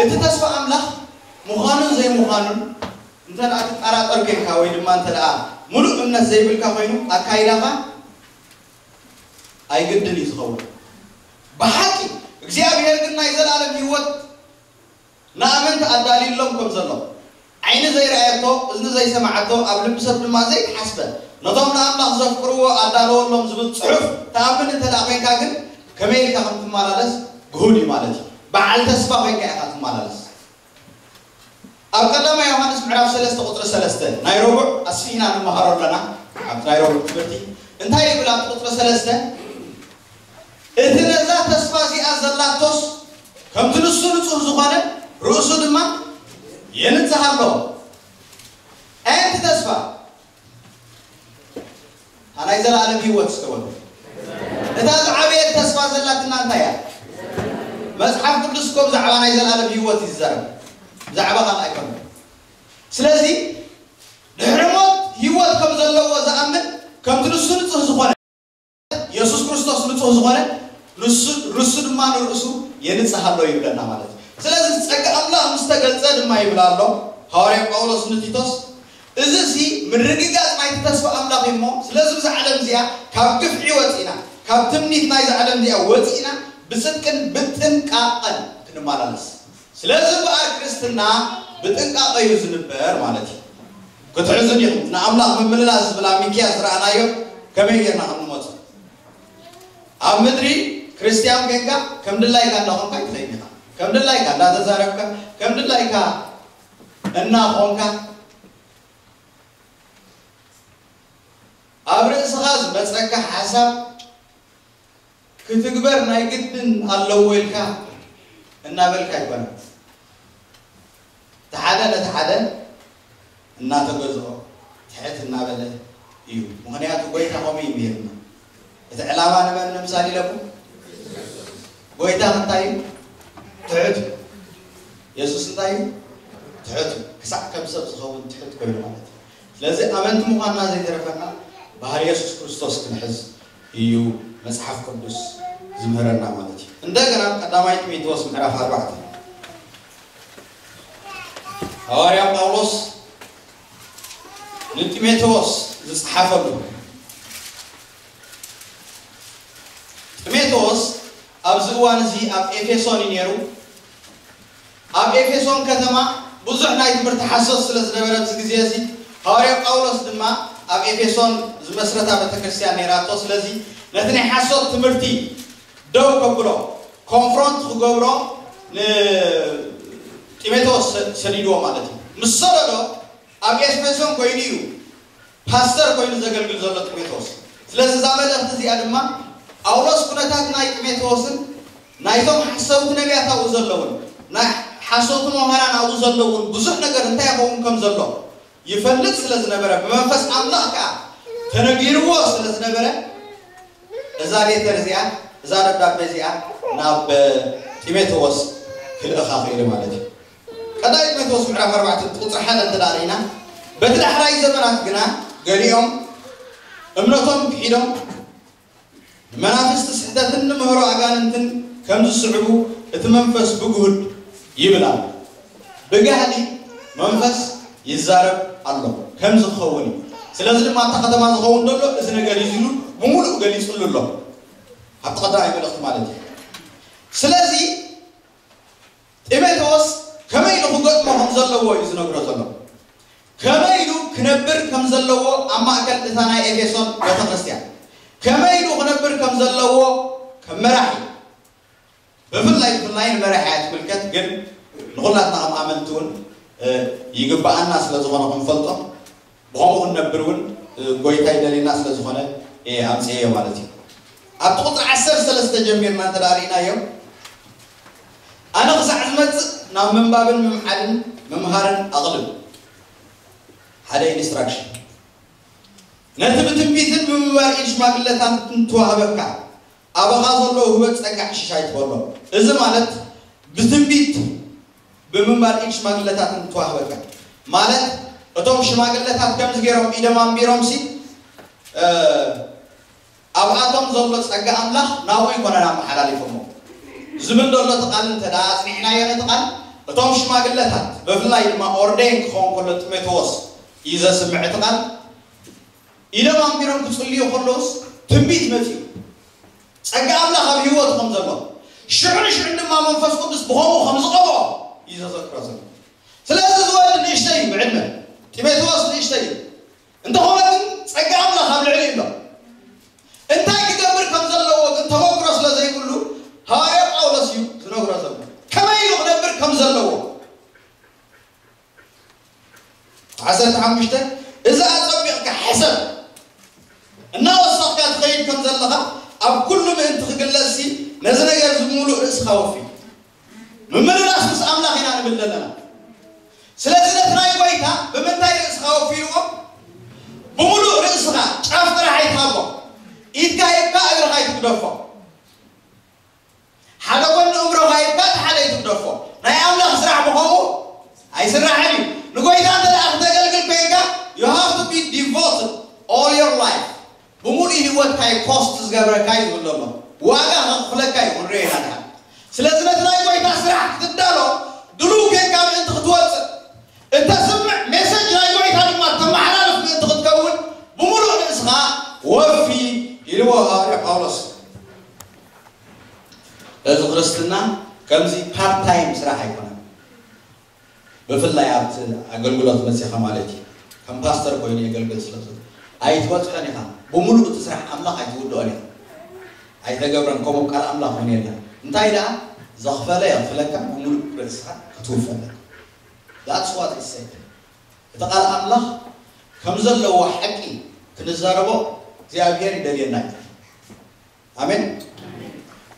እቲ ተስፋ ኣምላኽ ምዃኑን ዘይምዃኑን እንተ ደኣ ትጠራጠር ኮይንካ ወይ ድማ እንተ ደኣ ምሉእ እምነት ዘይብልካ ኮይኑ ኣካይዳኻ ኣይግድን እዩ ዝኸውን። ብሓቂ እግዚኣብሔር ግን ናይ ዘላለም ህይወት ንኣመንቲ ኣዳልዩሎም ከም ዘሎ፣ ዓይኒ ዘይረኣየቶ፣ እዝኒ ዘይሰማዓቶ፣ ኣብ ልቢ ሰብ ድማ ዘይተሓስበ፣ ነቶም ንኣምላኽ ዘፍቅርዎ ኣዳለወሎም ዝብል ጽሑፍ ትኣምን እንተ ደኣ ኮይንካ ግን፣ ከመይ ኢልካ ከም ትመላለስ ግሁድ እዩ ማለት እዩ። በዓል ተስፋ ኮይንካ ኢኻ ትመላለስ። ኣብ ቀዳማይ ዮሃንስ ምዕራፍ ሰለስተ ቁጽሪ ሰለስተ ናይ ረቡዕ ኣስፊሕና ንመሃሮ ኣለና። ኣብቲ ናይ ረቡዕ ትምህርቲ እንታይ ይብል ኣብቲ ቁጽሪ ሰለስተ? እቲ ነዛ ተስፋ እዚኣ ዘላቶስ ከምቲ ንሱ ንጹህ ዝኾነ ርእሱ ድማ የንጽህ ኣሎ። ኣየንቲ ተስፋ? እታ ናይ ዘላለም ህይወት እስከ በሉ። እታ ዝዓበየት ተስፋ ዘላትና እንታይ እያ? መጽሓፍ ቅዱስ እኮ ብዛዕባ ናይ ዘላለም ህይወት እዩ ዝዛረብ። ብዛዕባ ካልእ ኣይኮነን። ስለዚ ድሕሪ ሞት ህይወት ከም ዘለዎ ዝኣምን ከምቲ ንሱ ንጹህ ዝኾነ የሱስ ክርስቶስ ንጹህ ዝኾነ ንሱ፣ ንሱ ድማ ንርእሱ የንጽህ ኣሎ ይብለና ማለት እዩ። ስለዚ ጸጋ ኣምላኽ ምስ ተገልጸ ድማ ይብል ኣሎ ሃዋርያ ጳውሎስ ንቲቶስ፣ እዚ ሲ ምርግጋጽ ናይቲ ተስፋ ኣምላኽ እዩ እሞ፣ ስለዚ ብዛ ዓለም እዚኣ ካብ ግፍዒ ወጺእና፣ ካብ ትምኒት ናይዛ ዓለም እዚኣ ወጺእና፣ ብጽድቅን ብጥንቃቐን ክንመላለስ። ስለዚ እምበኣር ክርስትና ብጥንቃቐ እዩ ዝንበር ማለት እዩ። ክትሕዙ ዲኹም? ንኣምላኽ ምምልላስ ዝብል ኣብ ሚክያስ ዝረኣናዮ ከመይ ጌርና ከም ንመጽእ። ኣብ ምድሪ ክርስትያን ጌጋ ከም ድላይካ እንዳኾንካ ኣይትኸይድ ኢኻ። ከም ድላይካ እንዳተዛረብካ፣ ከም ድላይካ እናኾንካ፣ ኣብ ርእስኻ ዝመጸካ ሓሳብ ክትግበር ናይ ግድን ኣለዎ ኢልካ እናበልካ ኣይኮነን። እቲ ሓደ ነቲ ሓደ እናተገዝኦ ትሕት እናበለ እዩ። ምኽንያቱ ጎይታ ከምኡ እዩ ምሂርና። እቲ ዕላማ ንመን ንምሳል ኢለኩም? ጎይታ እንታይ እዩ? ትሑት እዩ። የሱስ እንታይ እዩ? ትሑት እዩ። ክሳዕ ከም ሰብ ዝኸውን ትሑት ኮይኑ ማለት እዩ። ስለዚ ኣመንቲ ምዃንና ዘይተረፈና ባህሪ የሱስ ክርስቶስ ክንሕዝ እዩ መጽሓፍ ቅዱስ ዝምህረና ማለት እዩ። እንደገና ቀዳማይ ጢሞቴዎስ ምዕራፍ ኣርባዕተ ሃዋርያ ጳውሎስ ንጢሞቴዎስ ዝጸሓፈሉ፣ ጢሞቴዎስ ኣብዚ እዋን እዚ ኣብ ኤፌሶን እዩ ነይሩ። ኣብ ኤፌሶን ከተማ ብዙሕ ናይ ትምህርቲ ሓሶት ስለ ዝነበረ ኣብዚ ግዜ እዚ፣ ሃዋርያ ጳውሎስ ድማ ኣብ ኤፌሶን ዝመስረታ ቤተክርስትያን ነይራቶ። ስለዚ ነቲ ናይ ሓሶት ትምህርቲ ደው ከብሎ፣ ኮንፍሮንት ክገብሮ ንጢሞቴዎስ ሰ-፣ ሰዲድዎ ማለት እዩ። ምስ ሰደዶ ኣብ ኤፌሶን ኮይኑ እዩ ፓስተር ኮይኑ ዘገልግል ዘሎ ጢሞቴዎስ። ስለዚ እዛ መልእኽቲ እዚኣ ድማ ጳውሎስ ኩነታት ናይ ጢሞቴዎስን ናይቶም ሓሰውቲ ነቢያት ኣብኡ ዘለውን ናይ ሓሰውቲ መምህራን ኣብኡ ዘለውን ብዙሕ ነገር እንታይ ይኸውን ከም ዘሎ ይፈልጥ ስለ ዝነበረ፣ ብመንፈስ ኣምላኽ ከኣ ተነጊርዎ ስለ ዝነበረ፣ እዛ ሌተር እዚኣ፣ እዛ ደብዳቤ እዚኣ ናብ ጢሞቴዎስ ክልእኻ ክኢሉ ማለት እዩ። ቀዳማይ ጢሞቴዎስ ምዕራፍ ኣርባዕተ ቁጽሪ ሓደ እንተ ደኣ ርኢና፣ በቲ ዳሕራይ ዘመናት ግና ገሊኦም እምነቶም ክሒዶም ንመናፍስቲ ስሕተትን ንምህሮ ኣጋንንትን ከም ዝስዕቡ እቲ መንፈስ ብግሁድ ይብል ኣሎ። ብጋህዲ መንፈስ ይዛረብ ኣሎ፣ ከም ዝኸውን እዩ። ስለዚ ድማ ኣብታ ከተማ ዝኸውን ዘሎ እዚ ነገር እዩ ኢሉ ብምሉእ ገሊጹሉ ኣሎ። ኣብቲ ቀዳማይ መልእኽቲ ማለት እዩ። ስለዚ ጢሞቴዎስ ከመይ ኢሉ ክገጥሞ ከም ዘለዎ እዩ ዝነግሮ ዘሎ። ከመይ ኢሉ ክነብር ከም ዘለዎ ኣብ ማእከል እታ ናይ ኤፌሶን ቤተክርስትያን፣ ከመይ ኢሉ ክነብር ከም ዘለዎ ከም መራሒ፣ ብፍላይ ብፍላይ ንመራሒ እያ ትምልከት፣ ግን ንኹላትና ከም ኣመንቲ እውን፣ እ፣ ይግብኣና ስለ ዝኾነ ክንፈልጦ፣ ብኸምኡ ክንነብር እውን፣ እ፣ ጎይታ ይደልየና ስለ ዝኾነ፣ እ፣ ኣምፅኤዮ ማለት እዩ። ኣብቲ ቁፅሪ ዓሰርተ ሰለስተ ጀሚርና እንተ ደኣ ርኢናዮ፣ ኣነ ክሳዕ ዝመጽእ ናብ ምንባብን ምምዓድን ምምሃርን ኣቕልብ። ሓደ ኢንስትራክሽን። ነቲ ብትንቢትን ብምንባር ኢድ ሽማግለታትን እተዋህበካ፣ ኣባኻ ዘሎ ውህበት ጸጋ ዕሽሽ ኣይትበሎ። እዚ ማለት ብትንቢት ብምንባር ኢድ ሽማግለታትን እተዋህበካ። ማለት እቶም ሽማግለታት ከምዚ ገይሮም ኢዶም ኣንቢሮምሲ፣ እ፣ ኣብኣቶም ዘሎ ጸጋ ኣምላኽ ናብኡ ኣይኮነን ኣመሓላሊፎሞ። ዝብል ዘሎ እቲ ቃል እንተ ደኣ ኣጽኒዕናዮ ነቲ ቃል፣ እቶም ሽማግለታት፣ ብፍላይ ድማ ኦርዴን ክኸውን ከሎ ጢሞቴዎስ እዩ ዘስምዕ እቲ ቃል፣ ኢዶም ኣንቢሮም ክጽልዩ ከለውስ ትንቢት መጺኡ። ጸጋ ኣምላኽ ኣብ ህይወቱ ከም ዘሎ፣ ሽዑ ንሽዑ ድማ መንፈስ ቅዱስ ብኸምኡ ከም ዝቐብኦ እዩ ዘዘክሮ ዘሎ። ስለዚ እዚ ወዲ ንእሽተይ እዩ ብዕድመ፣ ጢሞቴዎስ ንእሽተይ እዩ። እንተኾነ ግን ጸጋ ኣምላኽ ኣብ ልዕሊኡ ኣሎ። እንታይ ክገብር ከም ዘለዎ ግን ተመክሮ ስለ ዘይብሉ ሃዋርያ ጳውሎስ እዩ ዝነግሮ ዘሎ። ከመይ ኢሉ ክነብር ከም ዘለዎ። ዓሰርተ ሓሙሽተ፣ እዚ ኣጸቢቕካ ሕሰብ። እናወሰኽካ ትኸይድ ከም ዘለኻ ኣብ ኩሉ ምእንቲ ክግለጽሲ ነዚ ነገር እዚ ብምሉእ ርእስኻ ወፊ። ምምልላስ ምስ ኣምላኽ ኢና ንብል ዘለና። ስለዚ ነቲ ናይ ጎይታ ብምንታይ ርእስኻ ወፊርዎ? ብምሉእ ርእስኻ፣ ጫፍ ጥራሕ ኣይትሃቦ። ኢድካ ሂብካ እግርኻ ኣይትግደፎ። ሓደ ጎኒ እምሮኻ ሂብካ እቲ ሓደ ኣይትግደፎ። ናይ ኣምላኽ ስራሕ ብኸምኡ ኣይስራሕን እዩ። ንጎይታ እንተ ደኣ ክተገልግል ኮይንካ፣ you have to be devoted all your life። ብምሉእ ህይወትካ እዩ ኮስት ዝገብረካ እዩ ዝብል ዘሎ። ዋጋ ከኽፍለካ እዩ ክንሪኦ ኢና ድሓር። ስለዚ ነቲ ናይ ጎይታ ስራሕ ክትዳሎ ድሉው ኮይንካ ምእንቲ ክትወጽእ፣ እተስምዕ ሜሰጅ ናይ ጎይታ ድማ ተመሓላልፍ ምእንቲ ክትከውን ብምሉእ ርእስኻ ወፊ ኢልዎ ሃዋርያ ጳውሎስ። እዚ ክርስትና ከምዚ ፓርት ታይም ስራሕ ኣይኮነን። ብፍላይ ኣብቲ ኣገልግሎት መጺኻ ማለት እዩ። ከም ፓስተር ኮይኑ የገልግል ስለ ዘሎ ኣይትበጽሖን ኢኻ። ብምሉእ እቲ ስራሕ ኣምላኽ ኣይትውድኦን ኢኻ። ኣይተገብረን፣ ከምኡ ቃል ኣምላኽ እውን የለን። እንታይ ደኣ ዘኽፈለ የኽፍለካ፣ ብምሉእ ርእስኻ ክትውፈ ኣለካ። That's what it said። እቲ ቃል ኣምላኽ ከም ዘለዎ ሓቂ ክንዛረቦ እግዚኣብሔር ይደልየና እዩ። ኣሜን።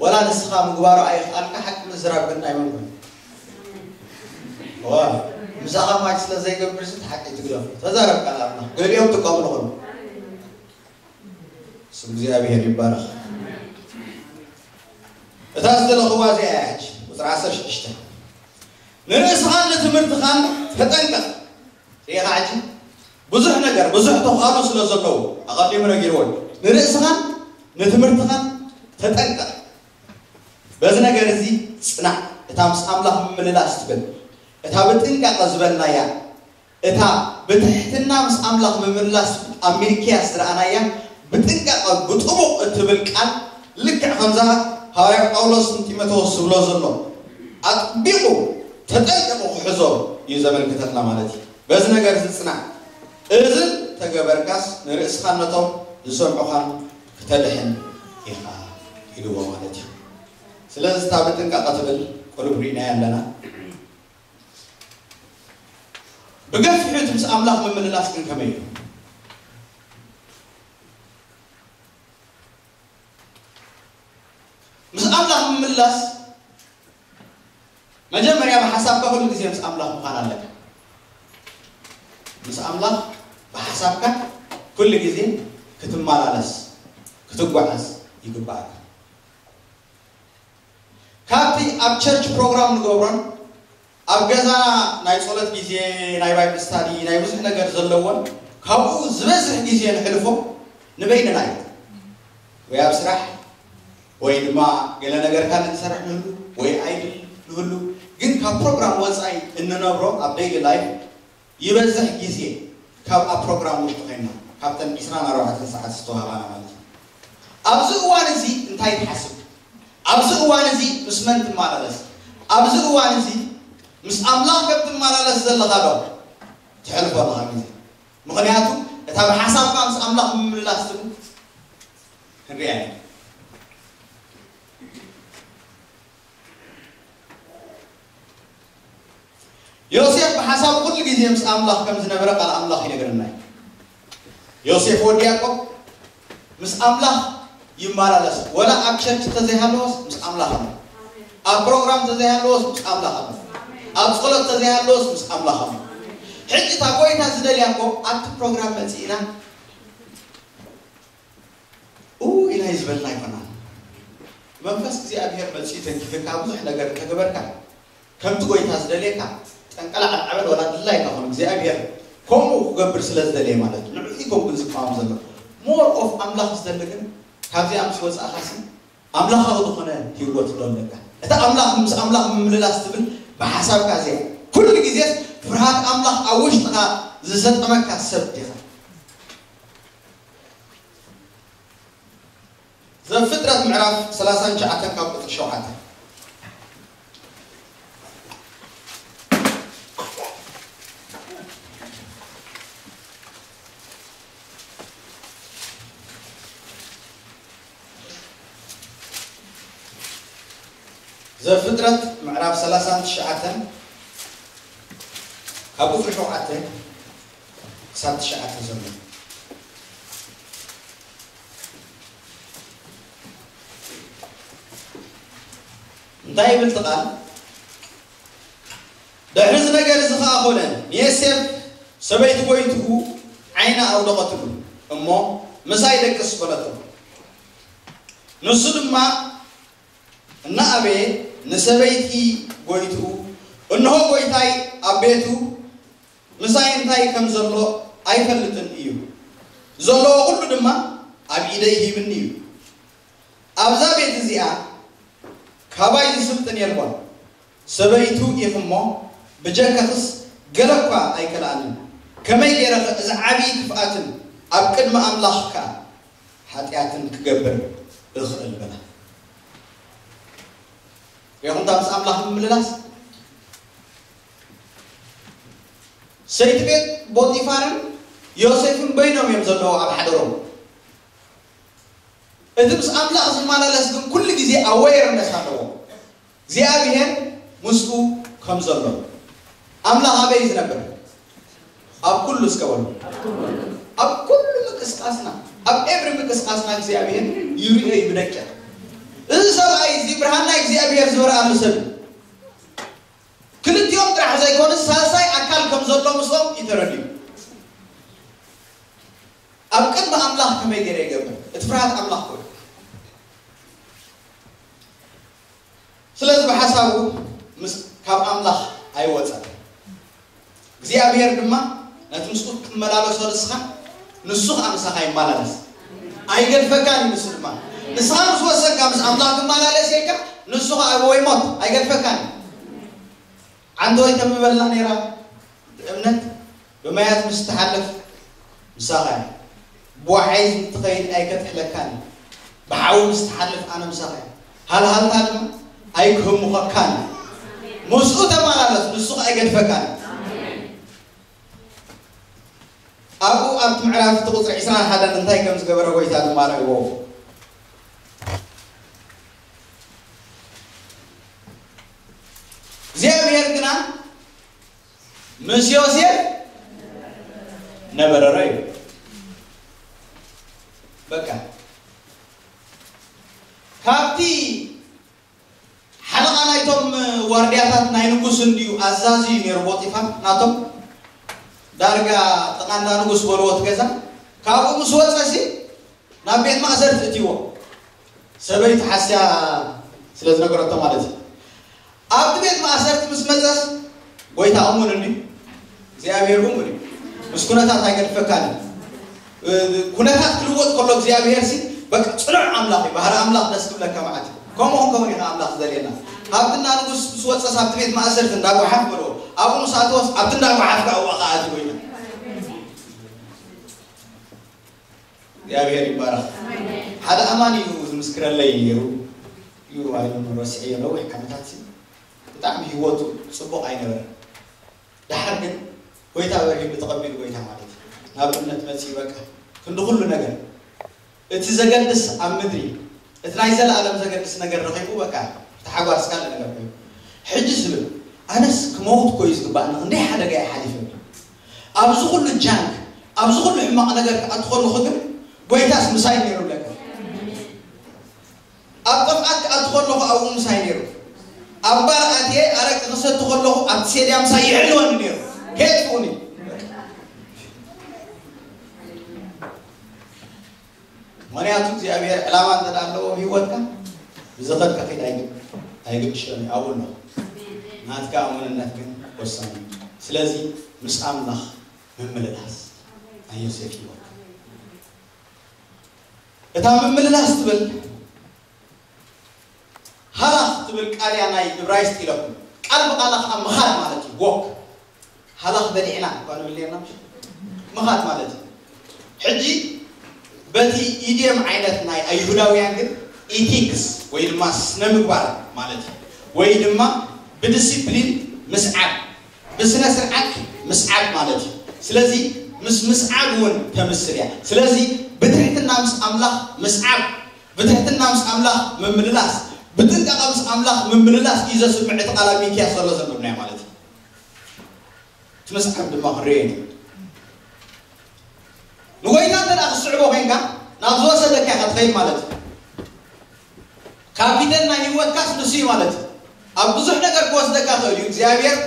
ወላ ንስኻ ምግባሩ ኣይኽኣልካ ሓቂ ምዝራብ ግን ናይ መን ኮይኑ? ዋ፣ ምሳኻ ማች ስለ ዘይገብር ሲ ሓቂ ትግደፉ። ተዛረብ ቃል ኣምላኽ። ገሊኦም ጥቀምሉ ኾኑ። ስም እግዚኣብሔር ይባረኽ። እታ ዝደለኽዋ እዚኣ እያ ሕጂ፣ ቁጽሪ ዓሰርተ ሽዱሽተ። ንርእስኻን ንትምህርትኻን ተጠንቀቕ። ርኢኻ ሕጂ ብዙሕ ነገር፣ ብዙሕ ተዃሉ ስለ ዘለዉ፣ ኣቐዲሙ ነጊርዎ እዩ። ንርእስኻን ንትምህርትኻን ተጠንቀቕ። በዚ ነገር እዚ ጽናዕ። እታ ምስ ኣምላኽ ምምልላስ ትብል፣ እታ ብጥንቃቐ ዝበልናያ፣ እታ ብትሕትና ምስ ኣምላኽ ምምልላስ ኣብ ሚልክያስ ዝረኣናያ፣ ብጥንቃቐ ብጥቡቕ እትብል ቃል፣ ልክዕ ከምዛ ሃዋርያ ጳውሎስ ንጢሞቴዎስ ዝብሎ ዘሎ፣ ኣጥቢቑ ተጠንቂቑ ክሕዞ እዩ ዘመልክተልና ማለት እዩ። በዚ ነገር እዚ ጽናዕ። እዚ ተገበርካስ ንርእስኻን ነቶም ዝሰምዑኻን ክተድሕን ኢኻ ኢልዎ ማለት እዩ። ስለዚ እታ ብጥንቃቐ ትብል ቁሩብ ርኢናያ ኣለና። ብገፊሑ እቲ ምስ ኣምላኽ ምምልላስ ግን ከመይ እዩ? ምስ ኣምላኽ ምምላስ መጀመርያ ብሓሳብካ ኩሉ ግዜ ምስ ኣምላኽ ምዃን ኣለካ። ምስ ኣምላኽ ብሓሳብካ ኩሉ ግዜ ክትመላለስ ክትጓዓዝ ይግባእካ። ካብቲ ኣብ ቸርች ፕሮግራም ንገብሮን ኣብ ገዛና ናይ ጸሎት ግዜ፣ ናይ ባይብል ስታዲ፣ ናይ ብዙሕ ነገር ዘለዎን ካብኡ ዝበዝሕ ግዜ ንሕልፎ ንበይንና እዩ። ወይ ኣብ ስራሕ ወይ ድማ ገለ ነገር ካልእ ንሰርሕ ንህሉ ወይ ኣይድል ንህሉ፣ ግን ካብ ፕሮግራም ወጻኢ እንነብሮ ኣብ ዴይሊ ላይፍ ይበዝሕ ግዜ ካብ ኣብ ፕሮግራም ውሽጢ ኮይና ካብተን ዕስራን ኣርባዕተን ሰዓት ዝተዋህባና ማለት እዩ። ኣብዚ እዋን እዚ እንታይ ትሓስብ? ኣብዚ እዋን እዚ ምስ መን ትመላለስ? ኣብዚ እዋን እዚ ምስ ኣምላኽ ከም ትመላለስ ዘለኻ ዶ ትሕልፎ ኣለኻ ግዜ? ምኽንያቱ እታ ብሓሳብካ ምስ ኣምላኽ ምምልላስ ትብል ክንሪኣ ኢና። ዮሴፍ ብሓሳቡ ኩሉ ግዜ ምስ ኣምላኽ ከም ዝነበረ ቃል ኣምላኽ ይነግረና እዩ። ዮሴፍ ወዲ ያዕቆብ ምስ ኣምላኽ ይመላለስ። ወላ ኣብ ቸርች ተዘይሃለወስ ምስ ኣምላኽ ኣሎ። ኣብ ፕሮግራም ተዘይሃለወስ ምስ ኣምላኽ ኣሎ። ኣብ ጸሎት ተዘይሃለወስ ምስ ኣምላኽ ኣሎ። ሕጂ እታ ጎይታ ዝደልያ እኮ ኣብቲ ፕሮግራም መጺእና ኡ ኢላ እዩ ዝበልና ኣይኮናን። መንፈስ እግዚኣብሔር መጺኡ ተንኪፍካ ብዙሕ ነገር እንተገበርካ ከምቲ ጎይታ ዝደልየካ ጠንቀላ ዓብዓበል ወላ ድላይካ ኹን እግዚኣብሔር ከምኡ ክገብር ስለ ዝደልየ ማለት እዩ። ንዕኡ ይኮንኩን ዝቃወም ዘሎ ሞር ኦፍ ኣምላኽ ዝደሊ ግን ካብዚኣ ምስ ወፃእካ ሲ ኣምላኻዊ ዝኾነ ህይወት ዶ ኣለካ? እቲ ኣምላኽ ምስ ኣምላኽ ምምልላስ ትብል ብሓሳብካ እዚኣ ኩሉ ግዜስ ፍርሃት ኣምላኽ ኣብ ውሽጥኻ ዝሰጠመካ ሰብ ዲኻ? ዘፍጥረት ምዕራፍ ሰላሳን ትሽዓተን ካብ ቁፅሪ ሸውዓተ። ዘፍጥረት ምዕራፍ ሰላሳን ትሽዓተን ካብ ቁፅሪ ሸውዓተ ክሳብ ትሽዓተ ዘሎ። እንታይ ይብል እቲ ቃል? ድሕሪ እዚ ነገር እዚ ኸኣ ኾነ፣ ንዮሴፍ ሰበይቲ ጐይትኡ ዓይና ኣውደቐትሉ እሞ፣ ምሳይ ደቅስ በለቶ። ንሱ ድማ እናኣበየ ንሰበይቲ ጐይትኡ፣ እንሆ ጐይታይ ኣብ ቤቱ ምሳይ እንታይ ከም ዘሎ ኣይፈልጥን እዩ፣ ዘለዎ ኹሉ ድማ ኣብ ኢደይ ሂብኒ እዩ። ኣብዛ ቤት እዚኣ ካባይ ዝስልጥን የልቦን። ሰበይቱ ኢኽሞ ብጀካኽስ ገለ እኳ ኣይከልኣንን። ከመይ ገይረኸ እዚ ዓብዪ ክፍኣትን ኣብ ቅድሚ ኣምላኽ ከኣ ሓጢኣትን ክገብር እኽእል በላ። ሪኹም ምስ ኣምላኽ ምምልላስ ሰይቲ ቤት ቦጢፋርን ዮሴፍን በይኖም እዮም ዘለዉ ኣብ ሓደሮም። እቲ ምስ ኣምላኽ ዝመላለስ ግን ኩሉ ግዜ ኣዌርነስ ኣለዎ እግዚኣብሔር ምስኡ ከም ዘሎ። ኣምላኽ ኣበይ ዝነብር? ኣብ ኩሉ እስከ በሉ። ኣብ ኩሉ ምቅስቃስና፣ ኣብ ኤቭሪ ምቅስቃስና እግዚኣብሔር ይርኦ እዩ ብደቂቕ። እዚ ሰብኣይ እዚ ብርሃን ናይ እግዚኣብሔር ዝበርኣሉ ሰብ እዩ። ክልቲኦም ጥራሕ ዘይኮነ ሳልሳይ ኣካል ከም ዘሎ ምስኦም እዩ ተረዲኡ። ኣብ ቅድሚ ኣምላኽ ከመይ ገይረ ይገብር? እቲ ፍርሃት ኣምላኽ ኮይኑ። ስለዚ ብሓሳቡ ምስ ካብ ኣምላኽ ኣይወፀን። እግዚኣብሔር ድማ ነቲ ምስኡ ክትመላለሶ ንስኻ ንሱ ከዓ ምሳኻ ይመላለስ። ኣይገድፈካን እዩ። ንሱ ድማ ንስኻ ምስ ወሰንካ ምስ ኣምላኽ ክመላለስ ኢልካ ንሱ ከዓ ወይ ሞት ኣይገድፈካን እዩ። ዓንተወይ ከም በላ ነይራ ብእምነት ብማያት ምስ ትሓልፍ ምሳኻ እየ። ብወሓይዝ እንትኸይድ ኣይከጥሕለካን እዩ። ብሓዊ ምስ ትሓልፍ ኣነ ምሳኻ እየ። ሃልሃልታ ድማ ኣይክህምኸካን እዩ። ምስኡ ተመላለስ፣ ንሱ ኸኣ ኣይገድፈካን እዩ። ኣብኡ ኣብቲ ምዕራፍ እቲ ቁፅሪ ዕስራን ሓደን እንታይ ከም ዝገበረ ጎይታ ድማ ረእዎ። እግዚኣብሔር ግና ምስ ዮሴፍ ነበረ። ረዩ በቃ ካብቲ ሓለቓ ናይቶም ዋርድያታት ናይ ንጉስ እንድዩ ኣዛዚ እዩ ነይሩ ቦጢፋር ናቶም። ዳርጋ ጥቓ እንዳ ንጉስ በልዎ እቲ ገዛ። ካብኡ ምስ ወፀ ሲ ናብ ቤት ማእሰርቲ እትይዎ፣ ሰበይቱ ሓስያ ስለ ዝነገረቶ ማለት እዩ። ኣብቲ ቤት ማእሰርቲ ምስ መፀስ፣ ጎይታ እሙን እንዲ እግዚኣብሔር እሙን እዩ። ምስ ኩነታት ኣይገድፈካን እዩ። ኩነታት ክልወጥ ከሎ እግዚኣብሔር ሲ በቃ ፅኑዕ ኣምላኽ እዩ። ባህሪ ኣምላኽ ደስ ክብለካ ማለት እዩ። ከምኡ ክንከውን ኢና ኣምላኽ ዝደልየና። ካብቲ እንዳ ንጉስ ምስ ወፀስ ኣብቲ ቤት ማእሰርቲ እንዳጓሓፍ በልዎ። ኣብኡ ምስ ኣተወስ ኣብቲ እንዳጓሓፍ ከዓ ኣብኡ ከዓ ኣትዩ ጎይታ። እግዚኣብሔር ይባረኽ። ሓደ ኣማኒ እዩ ዝምስክረለይ ነይሩ እዩ። ኣይኑ ረስዐዮ ነዊሕ ዓመታት ሲ ብጣዕሚ ህይወቱ ፅቡቕ ኣይነበረን። ደሓር ግን ጎይታ በሪህሉ ተቐቢሉ ጎይታ ማለት እዩ። ናብ እምነት መፅኡ በቃ ክንዲ ኩሉ ነገር እቲ ዘገድስ ኣብ ምድሪ እቲ ናይ ዘለኣለም ዘገድስ ነገር ረኺቡ በቃ ብታሓጓስ ካልእ ነገር ኮይኑ ሕጂ ስብል ኣነስ ክመውት ኮዩ ዝግባእኒ ክንደይ ሓደጋ ይሓሊፈ ኣብዚ ኩሉ ጃንክ ኣብዚ ኩሉ ሕማቕ ነገር ክኣትኸልኹ ግን ጎይታስ ምሳይ ነይሩ ብለካ ኣብ ጥፍኣት ክኣትኸልኹ ኣብኡ ምሳይ ነይሩ ኣብ ባር ኣትየ ኣረቂ ክሰቲ ከለኹ ኣብቲ ሴድያ ምሳይ ይሕልወኒ ነይሩ ከየጥፍኡኒ ምክንያቱ እግዚኣብሔር ዕላማ እንተ ኣለዎ ህይወትካ ብዝኸድካ ከይድ ኣይግድሽን ኣብኡ ኣሎ ናትካ እሙንነት ግን ወሳኒ ስለዚ ምስ ኣምላኽ ምምልላስ ናይ ዮሴፍ ህይወት እታ ምምልላስ ትብል ሃላኽ ትብል ቃልያ ናይ እብራይስጥ ኢለኩም ቃል ብቃላ ከዓ ምኻድ ማለት እዩ ወክ ሃላኽ በሊዕና እኳ ንብል ኔርና ምኻድ ማለት እዩ ሕጂ በቲ ኢድየም ዓይነት ናይ ኣይሁዳውያን ግን ኢቲክስ ወይ ድማ ስነ ምግባር ማለት እዩ ወይ ድማ ብዲሲፕሊን ምስዓብ ብስነ ስርዓት ምስዓብ ማለት እዩ ስለዚ ምስ ምስዓብ እውን ተምስል እያ ስለዚ ብትሕትና ምስ ኣምላኽ ምስዓብ ብትሕትና ምስ ኣምላኽ ምምልላስ ብጥንቃቐ ምስ ኣምላኽ ምምልላስ እዩ ዘስምዕ እቲ ቃል ኣብ ሚክያስ ዘሎ ዘንብብናዮ ማለት እዩ እቲ ምስዓብ ድማ ክንሪኦ ኢና ንጎይታ እንተ ክስዕቦ ኮይንካ ናብ ዝወሰደካ ኢኻ ትኸይድ ማለት እዩ ካፒተን ናይ ህይወትካስ ንሱ እዩ ማለት እዩ ኣብ ብዙሕ ነገር ክወስደካ ክእል እዩ እግዚኣብሔር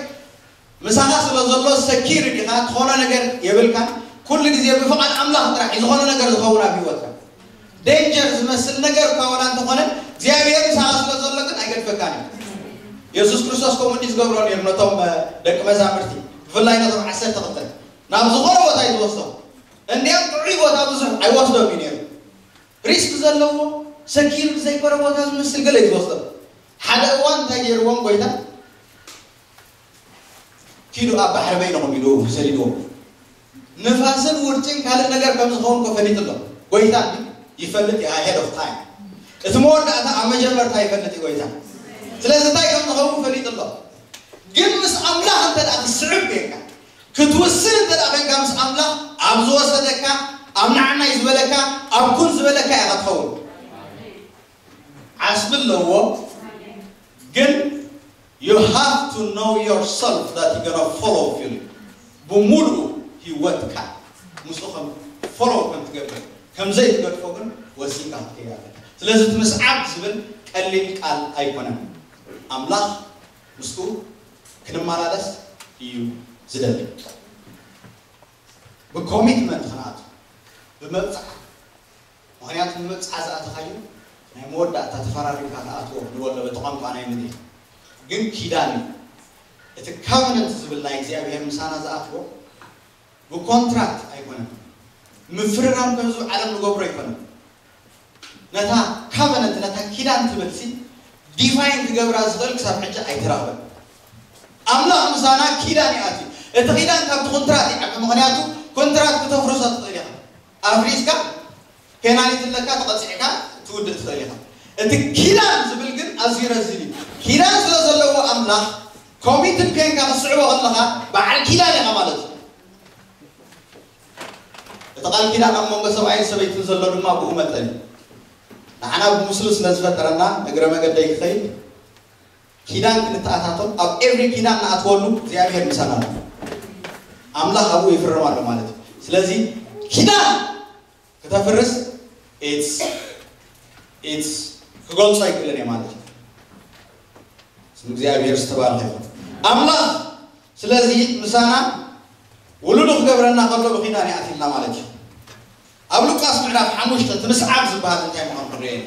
ምሳኻ ስለ ዘሎ ሰኪር ዲኻ ትኾኖ ነገር የብልካን ኩሉ ግዜ ብፍቓድ ኣምላኽ ጥራሕ እዩ ዝኾነ ነገር ዝኸውን ኣብ ህይወትካ ዴንጀር ዝመስል ነገር እኳ ወላ እንተኾነ እግዚኣብሔር ምሳኻ ስለ ዘሎ ግን ኣይገድፈካን እዩ የሱስ ክርስቶስ ከምኡ እንዲ ዝገብሮ ነይሩ ነቶም ደቂ መዛምርቲ ብፍላይ ነቶም ዓሰርተ ክልተ ናብ ዝኾነ ቦታ እዩ ዝወስዶም እንዲያም ጥዑይ ቦታ ብዙሕ ኣይወስዶም እዩ ነይሩ ሪስክ ዘለዎ ሰኪር ዘይኮነ ቦታ ዝመስል ገለ እዩ ዝወስዶም ሓደ እዋን እንታይ ገይርዎም ጎይታ ኪዱ ኣብ ባሕሪ በይንኹም ኢሉ ሰዲድዎም። ንፋስን ውርጭን ካልእ ነገር ከም ዝኸውን እኮ ፈሊጡ ኣሎ። ጎይታ ይፈልጥ እዩ ኣሄድ ኦፍ ታይም። እቲ መወዳእታ ኣብ መጀመርታ ይፈልጥ እዩ ጎይታ። ስለዚ እንታይ ከም ዝኸውን ፈሊጡ ኣሎ። ግን ምስ ኣምላኽ እንተ ደኣ ክትስዕብ ኮይንካ፣ ክትውስን እንተ ደኣ ኮይንካ ምስ ኣምላኽ ኣብ ዝወሰደካ፣ ኣብ ንዓናይ ዝበለካ፣ ኣብ ኩን ዝበለካ ኢኻ ትኸውን። ዓስቢ ኣለዎ ግን you have to know yourself that you gonna follow Philip ብምሉኡ ህይወትካ ምስኡ ከም follow ከም ትገብር ከም ዘይትገድፎ ግን ወሲንካ ክትከይድ ኣለካ ስለዚ እቲ ምስዓብ ዝብል ቀሊል ቃል ኣይኮነን ኣምላኽ ምስኡ ክንመላለስ እዩ ዝደሊ ብኮሚትመንት ክንኣቱ ብመብፅዓ ምኽንያቱ ንምብፅዓ ዝኣተኻዮ ናይ መወዳእታ ተፈራሪምካ ትኣትዎ ንበሎ በቲ ቋንቋ ናይ ምድሪ ግን ኪዳን እዩ እቲ ካቨነንት ዝብል ናይ እግዚኣብሔር ምሳና ዝኣትዎ ብኮንትራክት ኣይኮነን ምፍርራም ከምዚ ዓለም ንገብሮ ኣይኮነን ነታ ካቨነንት ነታ ኪዳን ትብል ሲ ዲፋይን ክገብራ ዝኽእል ክሳብ ሕጂ ኣይተረኽበን ኣምላኽ ምሳና ኪዳን ይኣትዩ እቲ ኪዳን ካብቲ ኮንትራት ይዓቢ ምኽንያቱ ኮንትራት ክተፍርሶ ትኽእል ኢኻ ኣፍሪስካ ፔናሊቲ ኣለካ ተቐፂዕካ ትውድእ ትኽእል ኢኻ እቲ ኪዳን ዝብል ግን ኣዝዩ ረዚን እዩ ኪዳን ስለ ዘለዎ ኣምላኽ ኮሚትድ ኮይንካ ክትስዕቦ ከለኻ በዓል ኪዳን ኢኻ ማለት እዩ እቲ ቃል ኪዳን ኣብ መንጎ ሰብኣይን ሰበይትን ዘሎ ድማ ብኡ መጠን እዩ ንዓና ብምስሉ ስለ ዝፈጠረና እግረ መገደይ ክኸይድ ኪዳን ክንተኣታቶም ኣብ ኤቭሪ ኪዳን ንኣትወሉ እግዚኣብሔር ምሳና ኣሎ ኣምላኽ ኣብኡ ይፍርም ኣሎ ማለት እዩ ስለዚ ኪዳን ክተፍርስ ኢትስ ኢትስ ክገልጾ ኣይክእልን እየ ማለት እዩ ስም እግዚኣብሔር ዝተባረኸ ይኹን ኣምላኽ ስለዚ ምሳና ውሉዱ ክገብረና ከሎ ብኺዳን ይኣትልና ማለት እዩ። ኣብ ሉቃስ ምዕራፍ ሓሙሽተ እቲ ምስዓብ ዝበሃል እንታይ ምዃኑ ክንርኢ ኢና።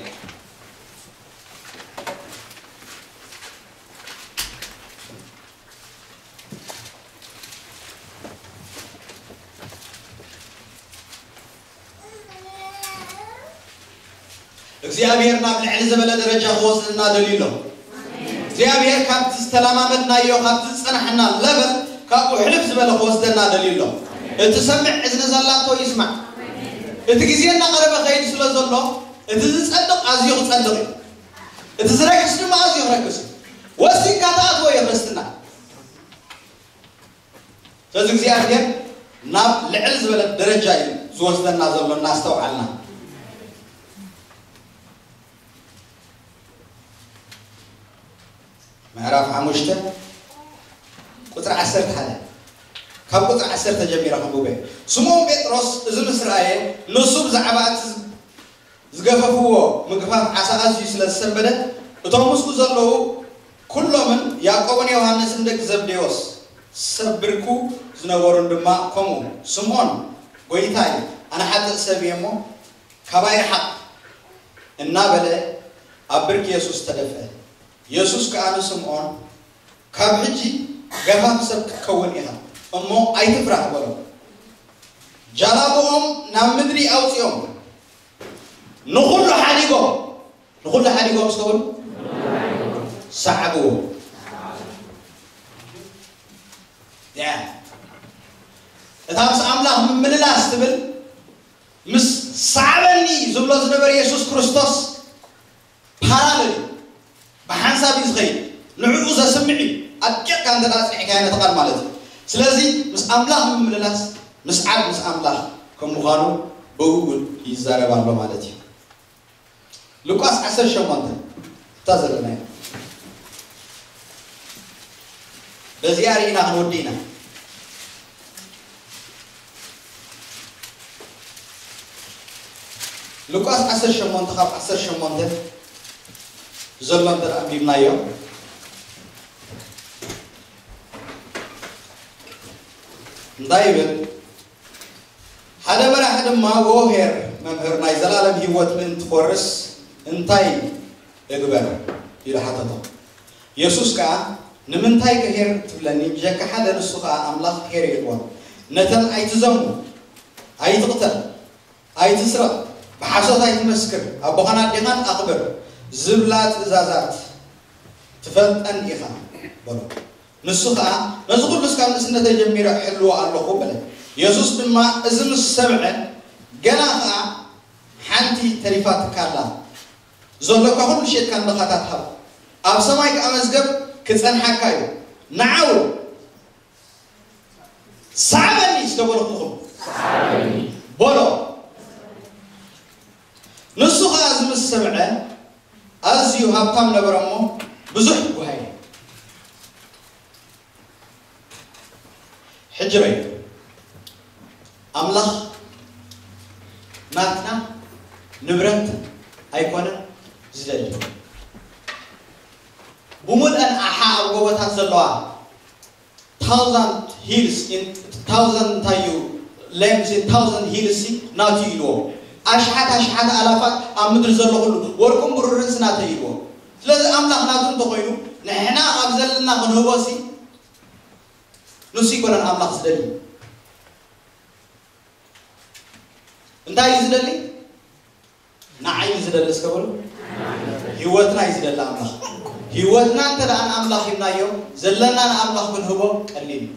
እግዚኣብሔር ናብ ልዕሊ ዝበለ ደረጃ ክወስድና ደልዩ ኣሎ። እግዚኣብሔር ካብቲ ዝተለማመድናዮ፣ ካብቲ ዝጸናሕና ለቨል፣ ካብኡ ሕልፍ ዝበለ ክወስደና ደልዩ ኣሎ። እቲ ሰምዕ እዝኒ ዘላቶ ይስማዕ። እቲ ግዜ እናቐረበ ከይድ ስለ ዘሎ፣ እቲ ዝጸድቕ ኣዝዩ ክጸድቕ እዩ። እቲ ዝረክስ ድማ ኣዝዩ ክረክስ እዩ። ወሲንካ ትኣትዎ እዩ ክርስትና። ስለዚ እግዚኣብሔር ናብ ልዕል ዝበለ ደረጃ እዩ ዝወስደና ዘሎ እናስተውዓልና። ምዕራፍ ሓሙሽተ ቁፅሪ ዓሰርተ ሓደ፣ ካብ ቁፅሪ ዓሰርተ ጀሚረ ከንብበ። ስምዖን ጴጥሮስ እዚ ምስ ረኣየ፣ ንሱ ብዛዕባ እቲ ዝገፈፍዎ ምግፋፍ ዓሳ ኣዝዩ ስለ ዝሰንበደ፣ እቶም ምስኡ ዘለዉ ኩሎምን ያዕቆብን ዮሃንስን ደቂ ዘብዴዎስ ሰብ ብርኩ ዝነበሩን ድማ ከምኡ፣ ስምዖን፣ "ጐይታይ፣ ኣነ ሓጥእ ሰብ እየ እሞ ካባይ ርሓቕ" እናበለ ኣብ ብርኪ የሱስ ተደፍአ። የሱስ ከኣ ንስምዖን፣ "ካብ ሕጂ ገፋፍ ሰብ ክትከውን ኢኻ እሞ ኣይትፍራህ" በሎ። ጃላብኦም ናብ ምድሪ ኣውጺኦም ንኹሉ ሓዲጎም፣ ንኹሉ ሓዲጎም ስተውሉ ሰዓብዎ። ያ፣ እታ ምስ ኣምላኽ ምምልላስ ትብል፣ ምስ ሰዓበኒ ዝብሎ ዝነበረ የሱስ ክርስቶስ ፓራለል እዩ። ብሓንሳብ እዩ ዝኸይድ። ንዕኡ ዘስምዕ እዩ። ኣድቂቕካ እንተ ደኣ ኣጽኒዕካዮ ነቲ ቃል ማለት እዩ። ስለዚ ምስ ኣምላኽ ምምልላስ ምስዓብ ምስ ኣምላኽ ከም ምዃኑ ብኡ እውን ይዛረብ ኣሎ ማለት እዩ። ሉቃስ ዓሰርተ ሸሞንተ እታ ዘለናዮ። በዚኣ ርኢና ክንወዲ ኢና። ሉቃስ ዓሰርተ ሸሞንተ ካብ ዓሰርተ ሸሞንተ ዘሎ እንተ ደኣ ኣንቢብናዮ እንታይ ይብል? ሓደ መራሒ ድማ፣ "ዎ ኄር መምህር፣ ናይ ዘላለም ህይወት ምእንቲ ክወርስ እንታይ እግበር?" ኢሉ ሓተቶ። የሱስ ከኣ፣ "ንምንታይከ ኄር ትብለኒ? ብጀካ ሓደ፣ ንሱ ከኣ ኣምላኽ ኄር ኢልዎ። ነተን ኣይትዘሙ፣ ኣይትቕተል፣ ኣይትስረቕ፣ ብሓሶት ኣይትመስክር፣ ኣቦኻን ኣዴኻን ኣኽብር ዝብላ ትእዛዛት ትፈልጠን ኢኻ" በሎ። ንሱ ኸኣ፣ "ነዚ ኹሉስ ካብ ንእስነተይ ጀሚረ እሕልዎ ኣለኹ" በለ። የሱስ ድማ እዚ ምስ ሰምዐ፣ "ገና ኸኣ ሓንቲ ተሪፋትካ ኣላ፣ ዘሎካ ኹሉ ሸይጥካ ንድኻታት ሃብ፣ ኣብ ሰማይ ከኣ መዝገብ ክጸንሓካ እዩ። ንዓ እውን ሰዓበኒ" ዝተበልኹኹም በሎ። ንሱ ኸኣ እዚ ምስ ሰምዐ ኣዝዩ ሃብታም ነበረ እሞ ብዙሕ ጓሃየ። ሕጂ ርኣዩ፣ ኣምላኽ ናትና ንብረት ኣይኮነን ዝደሊ። ብሙልአን ኣሓ ኣብ ጎቦታት ዘለዋ thousand hills in thousand እንታይ እዩ፣ ሌምስ in thousand hills ሲ ናቱ ኢልዎ። ኣሽሓት ኣሽሓት ኣላፋት ኣብ ምድሪ ዘሎ ኩሉ ወርቅን ብሩርን ሲ ናተይ ኢልዎ። ስለዚ ኣምላኽ ናቱ እንተኾይኑ ንሕና ካብ ዘለና ክንህቦ ሲ ንሱ ይኮነን ኣምላኽ ዝደሊ። እንታይ እዩ ዝደሊ? ንዓይ እዩ ዝደሊ እስከ በሉ። ህይወትና እዩ ዝደሊ ኣምላኽ። ህይወትና እንተ ደኣ ንኣምላኽ ሂብናዮ፣ ዘለና ንኣምላኽ ክንህቦ ቀሊል እዩ።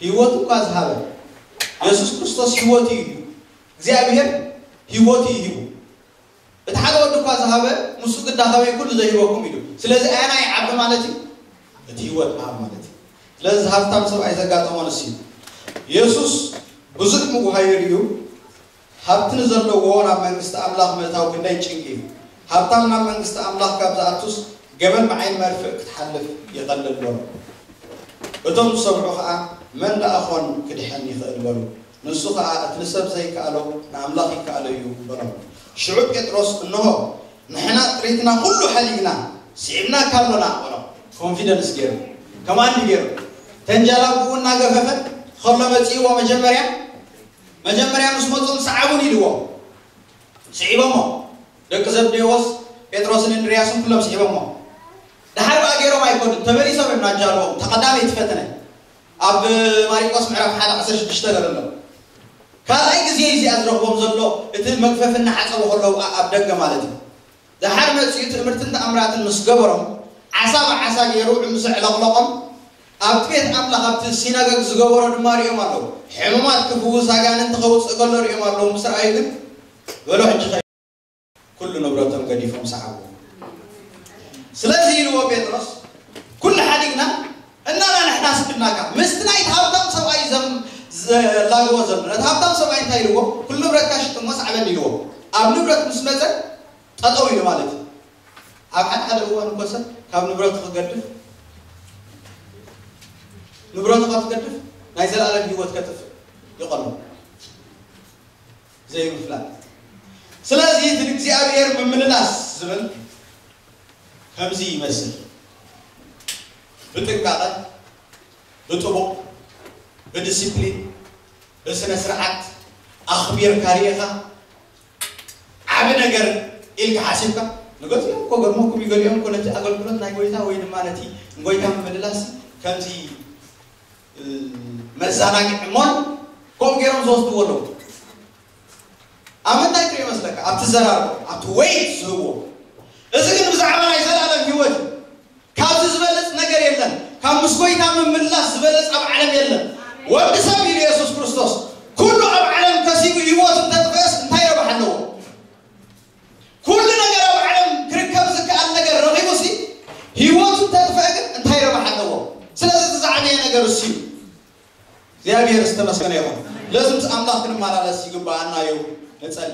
ህይወቱ እኳ ዝሃበ የሱስ ክርስቶስ ህይወቱ እዩ። እግዚኣብሔር ህይወቱ እዩ ሂቡ። እቲ ሓደ ወዱ እኳ ዝሃበ፣ ምስኡ ግዳ ከመይ ኩሉ ዘይህበኩም ኢሉ። ስለዚ ኣየናይ ይዓቢ ማለት እዩ? እቲ ህይወት ምሃብ ማለት እዩ። ስለዚ ሃብታም ሰብኣይ ዘጋጠሞ ንሱ እዩ። የሱስ ብዙሕ ምጉሃይ ርእዩ፣ ሃብቲ ንዘለዎ ናብ መንግስቲ ኣምላኽ ምእታው ክንደይ ጭንቂ እዩ። ሃብታም ናብ መንግስቲ ኣምላኽ ካብ ዝኣቱስ ገመል ብዓይኒ መርፍእ ክትሓልፍ ይቐልል በሉ። እቶም ዝሰምዑ ኸኣ፣ መን ደኣ ኾን ክድሕን ይኽእል በሉ። ንሱ ኸኣ፣ እቲ ንሰብ ዘይከኣሎ ንኣምላኽ ይከኣሎ እዩ በሎም። ሽዑ ጴጥሮስ፣ እንሆ፣ ንሕና ጥሪትና ኩሉ ሓዲግና ስዒብናካ ኣሎና በሎ። ኮንፊደንስ ገይሩ፣ ከማንድ ገይሩ፣ ከንጃላብኡ እናገፈፈ ከሎ መጺእዎ። መጀመርያ መጀመርያ ምስ መጹ ሰዓቡን ኢልዎ። ስዒቦሞ። ደቂ ዘብዴዎስ ጴጥሮስን እንድርያስን ኩሎም ስዒቦሞ። ደሓር ብኣ ገይሮም ኣይኮኑን፣ ተመሊሶም እዮም ናጃልዎም። ተቐዳመይቲ ፈተነ ኣብ ማሪቆስ ምዕራፍ ሓደ ዓሰርተ ሽዱሽተ ገለሎ። ካልኣይ ግዜ እዩ እዚኣ ዝረኽቦም ዘሎ፣ እቲ መግፈፍ እናሓጸቡ ከለዉ ኣብ ደገ ማለት እዩ። ደሓር መጺኡ ትእምርትን ተኣምራትን ምስ ገበሮም፣ ዓሳ ብዓሳ ገይሩ ምስ ኣዕለቕለቖም፣ ኣብቲ ቤት ኣምላኽ ኣብቲ ሲናጎግ ዝገበሮ ድማ ርእዮም ኣለዉ። ሕሙማት ክፍውስ ኣጋንንቲ ከውፅእ ከሎ ርእዮም ኣለዉ። ምስ ረኣዩ ግን በሎ ሕጂ ኸ ኩሉ ንብረቶም ገዲፎም ሰዓቡ። ስለዚ ኢልዎ ጴጥሮስ ኩሉ ሓዲግና እናና ንሕና ስክናካ ምስቲ ናይቲ ሃብታም ሰብኣይ ዘም ዘላግቦ ዘሎ ነቲ ሃብታም ሰብኣይ እንታይ ኢልዎ? ኩሉ ንብረትካ ሽጥ እሞ ሰዓበኒ ኢልዎ። ኣብ ንብረት ምስ መፀ ጠጠው ኢሉ ማለት እዩ። ኣብ ሓደ ሓደ እዋን እኮ ሰብ ካብ ንብረቱ ክገድፍ ንብረቱ ካብ ትገድፍ ናይ ዘላለም ህይወት ከጥፍእ ይቐሎ ዘይምፍላጥ። ስለዚ እቲ ንእግዚኣብሔር ምምልላስ ዝብል ከምዚ ይመስል። ብጥንቃቐ፣ ብጥቡቕ፣ ብዲሲፕሊን፣ ብስነ ስርዓት ኣኽቢርካ ርኢኻ ዓቢ ነገር ኢልካ ሓሲብካ ንገሊኦም እኮ ገርመኩም እዩ። ገሊኦም እኮ ነቲ ኣገልግሎት ናይ ጎይታ ወይ ድማ ነቲ ንጎይታ ምምልላስ ከምዚ መዘናግዒ እሞን ከምኡ ገይሮም ዝወስድዎ ኣለዉ። ኣብ ምንታይ ትሪኦ ይመስለካ? ኣብቲ ዘራርቦ ኣብቲ ወይት ዝህብዎ። እዚ ግን ብዛዕባ ናይ ዘላለም ህይወት እዩ። ካብዚ ዝበልፅ ነገር የለን። ካብ ምስ ጎይታ ምምላስ ዝበልፅ ኣብ ዓለም የለን። ወዲ ሰብ ኢሉ የሱስ ክርስቶስ ኩሉ ኣብ ዓለም ከሲቡ ህይወት እንተጥፈስ እንታይ ረብሓ ኣለዎ? ኩሉ ነገር ኣብ ዓለም ክርከብ ዝከኣል ነገር ረኺቡ ሲ ህይወቱ እንተጥፈአ ግን እንታይ ረብሓ ኣለዎ? ስለዚ እዚ ዝዓበየ ነገር እሱ እዩ። እግዚኣብሔር ዝተመስገነ ይኹን። ስለዚ ምስ ኣምላኽ ክንመላለስ ይግባኣና እዩ። ንጸሊ።